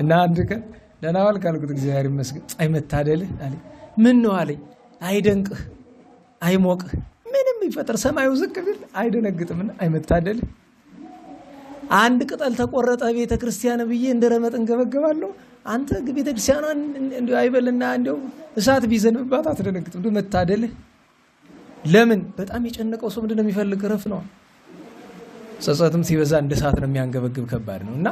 እና አንድ ቀን ደህና ዋልክ አልኩት። እግዚአብሔር ይመስገን። አይ መታደልህ አለኝ። ምን ነው አለኝ። አይደንቅህ አይሞቅህ ምንም ይፈጠር ሰማዩ ዝቅ ቢል አይደነግጥምና አይመታደልህ። አንድ ቅጠል ተቆረጠ ቤተ ክርስቲያን ብዬ እንደ ረመጥ እንገበገባለሁ። አንተ ቤተ ክርስቲያኗን እንዲያው አይበልና እንዲያው እሳት ቢዘንብባት አትደነግጥም። እንዲያው መታደልህ። ለምን በጣም የጨነቀው ሰው ምንድነው የሚፈልግ? ረፍ ነው። ጸጸትም ሲበዛ እንደ እሳት ነው የሚያንገበግብ፣ ከባድ ነው። እና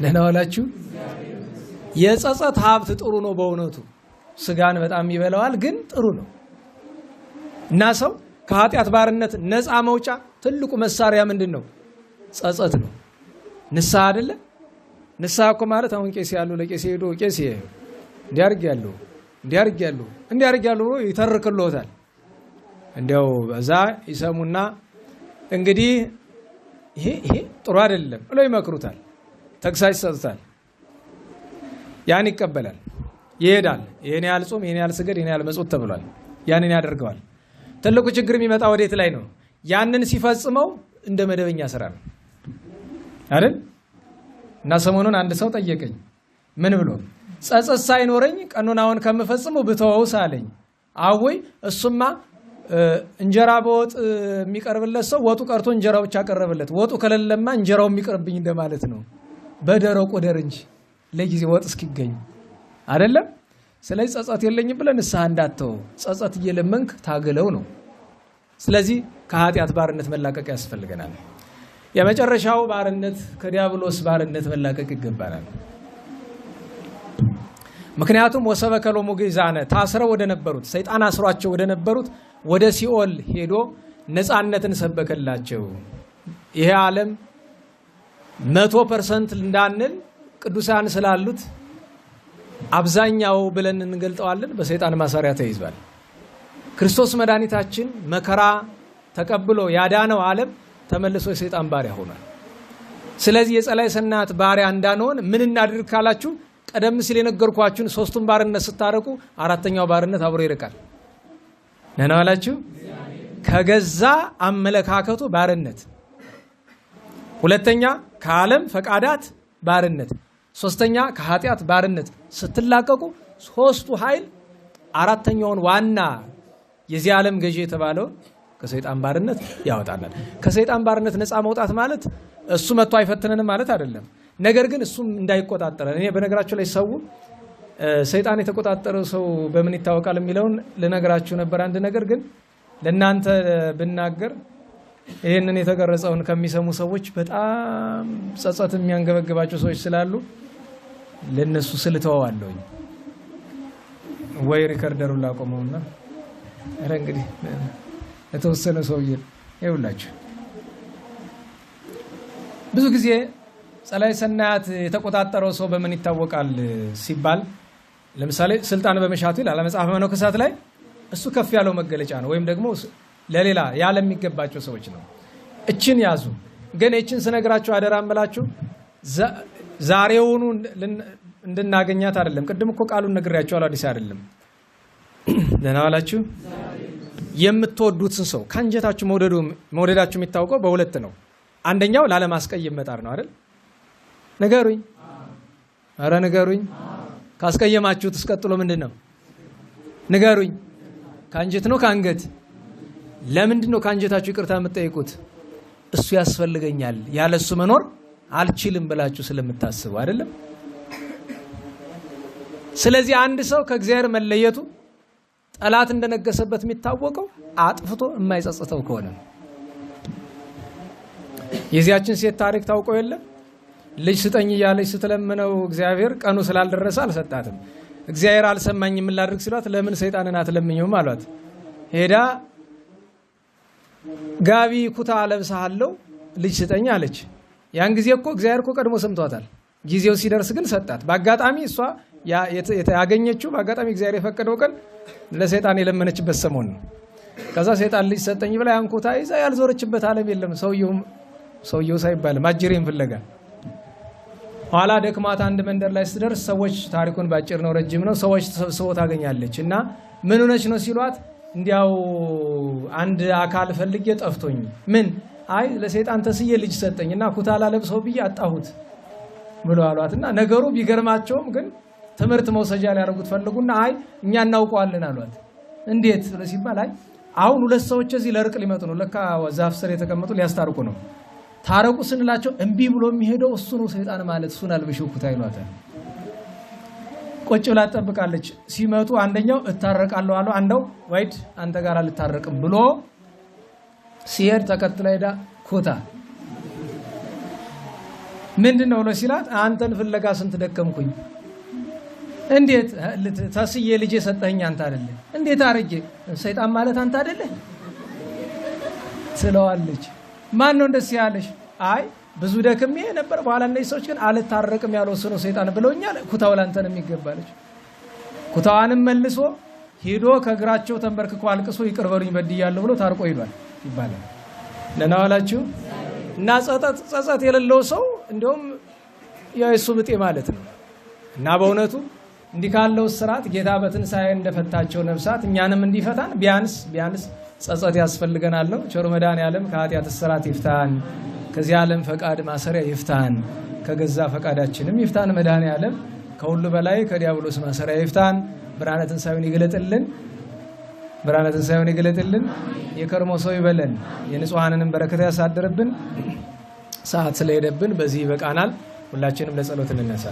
ደህና ዋላችሁ። የጸጸት ሀብት ጥሩ ነው በእውነቱ፣ ስጋን በጣም ይበላዋል፣ ግን ጥሩ ነው። እና ሰው ከኃጢአት ባርነት ነፃ መውጫ ትልቁ መሳሪያ ምንድን ነው? ጸጸት ነው። ንስሐ አይደለ? ንስሐ እኮ ማለት አሁን ቄስ ያሉ ለቄስ ሄዶ ቄስ እንዲያርግ ያለው እንዲያርግ ያለው እንዲያርግ ያለው ብሎ ይተርክልዎታል። እንዲያው በዛ ይሰሙና እንግዲህ ይሄ ይሄ ጥሩ አይደለም ብለው ይመክሩታል። ተግሳጽ ይሰጡታል። ያን ይቀበላል፣ ይሄዳል። ይሄን ያህል ጾም፣ ይሄን ያህል ስገድ፣ ይሄን ያህል መጾት ተብሏል። ያንን ያደርገዋል። ትልቁ ችግር የሚመጣ ወዴት ላይ ነው? ያንን ሲፈጽመው እንደ መደበኛ ስራ ነው አይደል? እና ሰሞኑን አንድ ሰው ጠየቀኝ። ምን ብሎ? ጸጸት ሳይኖረኝ ቀኖናውን ከምፈጽመው ብተወውስ አለኝ። አወይ እሱማ እንጀራ በወጥ የሚቀርብለት ሰው ወጡ ቀርቶ እንጀራው ብቻ ቀረበለት። ወጡ ከሌለማ እንጀራው የሚቀርብኝ እንደማለት ነው። በደረቁ ደር እንጂ ለጊዜ ወጥ እስኪገኝ አይደለም። ስለዚህ ጸጸት የለኝም ብለህ ንስሐ እንዳትተው፣ ጸጸት እየለመንክ ታገለው ነው። ስለዚህ ከኃጢአት ባርነት መላቀቅ ያስፈልገናል። የመጨረሻው ባርነት ከዲያብሎስ ባርነት መላቀቅ ይገባናል። ምክንያቱም ወሰበከ ሎሙ ግእዛነ፣ ታስረው ወደ ነበሩት፣ ሰይጣን አስሯቸው ወደ ነበሩት ወደ ሲኦል ሄዶ ነፃነትን ሰበከላቸው። ይሄ ዓለም 100% እንዳንል ቅዱሳን ስላሉት አብዛኛው ብለን እንገልጠዋለን፣ በሰይጣን ማሰሪያ ተይዟል። ክርስቶስ መድኃኒታችን መከራ ተቀብሎ ያዳነው ዓለም ተመልሶ የሰይጣን ባሪያ ሆኗል። ስለዚህ የጸላይ ሰናት ባሪያ እንዳንሆን ምን እናድርግ ካላችሁ፣ ቀደም ሲል የነገርኳችሁን ሶስቱን ባርነት ስታረቁ አራተኛው ባርነት አብሮ ይርቃል። ደህና ዋላችሁ። ከገዛ አመለካከቱ ባርነት፣ ሁለተኛ ከዓለም ፈቃዳት ባርነት፣ ሶስተኛ ከኃጢአት ባርነት ስትላቀቁ ሶስቱ ኃይል አራተኛውን ዋና የዚህ ዓለም ገዢ የተባለውን ከሰይጣን ባርነት ያወጣናል። ከሰይጣን ባርነት ነፃ መውጣት ማለት እሱ መጥቶ አይፈትነንም ማለት አይደለም። ነገር ግን እሱም እንዳይቆጣጠረን። እኔ በነገራችሁ ላይ ሰው ሰይጣን የተቆጣጠረው ሰው በምን ይታወቃል የሚለውን ልነግራችሁ ነበር። አንድ ነገር ግን ለእናንተ ብናገር ይህንን የተቀረጸውን ከሚሰሙ ሰዎች በጣም ጸጸት የሚያንገበግባቸው ሰዎች ስላሉ ለነሱ ስል እተወዋለሁኝ። ወይ recorder ኡን ላቆመውና ኧረ እንግዲህ ለተወሰነ ሰውዬ ይኸውላችሁ፣ ብዙ ጊዜ ጸላይ ሰናያት የተቆጣጠረው ሰው በምን ይታወቃል ሲባል ለምሳሌ ስልጣን በመሻቱ ይላል መጽሐፈ መነኮሳት ላይ፣ እሱ ከፍ ያለው መገለጫ ነው። ወይም ደግሞ ለሌላ ያለ የሚገባቸው ሰዎች ነው። እችን ያዙ። ግን እችን ስነግራችሁ አደራ እምላችሁ ዛሬውኑ እንድናገኛት አይደለም። ቅድም እኮ ቃሉን ነግሬያችኋለሁ፣ አዲስ አይደለም። ደህና ዋላችሁ። የምትወዱትን ሰው ከአንጀታችሁ መውደዳችሁ የሚታወቀው በሁለት ነው። አንደኛው ላለማስቀየም መጣር ነው አይደል? ንገሩኝ፣ ኧረ ንገሩኝ። ካስቀየማችሁት ቀጥሎ ምንድን ነው? ንገሩኝ። ከአንጀት ነው ከአንገት? ለምንድን ነው ከአንጀታችሁ ይቅርታ የምትጠይቁት? እሱ ያስፈልገኛል፣ ያለ እሱ መኖር አልችልም ብላችሁ ስለምታስቡ አይደለም? ስለዚህ አንድ ሰው ከእግዚአብሔር መለየቱ፣ ጠላት እንደነገሰበት የሚታወቀው አጥፍቶ የማይጸጽተው ከሆነ ነው። የዚያችን ሴት ታሪክ ታውቀው የለም? ልጅ ስጠኝ እያለች ስትለምነው እግዚአብሔር ቀኑ ስላልደረሰ አልሰጣትም። እግዚአብሔር አልሰማኝም ምን ላድርግ ሲሏት ለምን ሰይጣንን አትለምኘውም አሏት። ሄዳ ጋቢ ኩታ አለብስሃለሁ ልጅ ስጠኝ አለች። ያን ጊዜ እኮ እግዚአብሔር እኮ ቀድሞ ሰምቷታል። ጊዜው ሲደርስ ግን ሰጣት። በአጋጣሚ እሷ ያገኘችው በአጋጣሚ እግዚአብሔር የፈቀደው ቀን ለሰይጣን የለመነችበት ሰሞን ነው። ከዛ ሰይጣን ልጅ ሰጠኝ ብላ ያን ኩታ ይዛ ያልዞረችበት ዓለም የለም። ሰውየው ሳይባል ማጅሬን ፍለጋ ኋላ ደክማት አንድ መንደር ላይ ስትደርስ ሰዎች ታሪኩን ባጭር ነው ረጅም ነው ሰዎች ተሰብስበው ታገኛለች። እና ምን ሆነች ነው ሲሏት እንዲያው አንድ አካል ፈልጌ ጠፍቶኝ ምን አይ ለሰይጣን ተስዬ ልጅ ሰጠኝ እና ኩታ ላለብሰው ብዬ አጣሁት ብሎ አሏት። እና ነገሩ ቢገርማቸውም ግን ትምህርት መውሰጃ ሊያደርጉት ፈልጉና አይ እኛ እናውቀዋለን አሏት። እንዴት ሲባል አይ አሁን ሁለት ሰዎች እዚህ ለእርቅ ሊመጡ ነው፣ ለካ ዛፍ ስር የተቀመጡ ሊያስታርቁ ነው። ታረቁ ስንላቸው እምቢ ብሎ የሚሄደው እሱ ነው ሰይጣን ማለት እሱን አልብሽው ኩታ ይሏታል። ቁጭ ብላ ትጠብቃለች። ሲመጡ አንደኛው እታረቃለሁ አለው፣ አንደው ወይድ አንተ ጋር አልታረቅም ብሎ ሲሄድ ተከትላ ሄዳ ኩታ ምንድነው ብሎ ሲላት አንተን ፍለጋ ስንት ደከምኩኝ፣ እንዴት ተስዬ ልጄ ሰጠኸኝ አንተ አይደለ እንዴት አርጌ ሰይጣን ማለት አንተ አይደለ ትለዋለች። ማን ነው እንደዚህ ያለሽ? አይ ብዙ ደክሜ ነበር፣ በኋላ እነዚህ ሰዎች ግን አልታረቅም ያለው እሱ ነው ሰይጣን ብለውኛል፣ ኩታው ላንተ ነው የሚገባለች። ኩታዋንም መልሶ ሄዶ ከእግራቸው ተንበርክኮ አልቅሶ ይቅር በሉኝ በድያለሁ ብሎ ታርቆ ሄዷል ይባላል። ደህና ዋላችሁ። እና ጸጸት የሌለው ሰው እንደውም ያው የሱ ብጤ ማለት ነው። እና በእውነቱ እንዲህ ካለው ስርዓት ጌታ በትንሳኤ እንደፈታቸው ነፍሳት እኛንም እንዲፈታን ቢያንስ ቢያንስ ጸጸት ያስፈልገናል ነው። ቸሩ መድኃኔዓለም ከኃጢአት እስራት ይፍታን፣ ከዚህ ዓለም ፈቃድ ማሰሪያ ይፍታን፣ ከገዛ ፈቃዳችንም ይፍታን። መድኃኔዓለም ከሁሉ በላይ ከዲያብሎስ ማሰሪያ ይፍታን። ብርሃነ ትንሳኤውን ይግለጥልን። ብርሃነ ትንሳኤውን ይግለጥልን። የከርሞ ሰው ይበለን። የንጹሐንንም በረከት ያሳድርብን። ሰዓት ስለሄደብን በዚህ ይበቃናል። ሁላችንም ለጸሎት እንነሳ።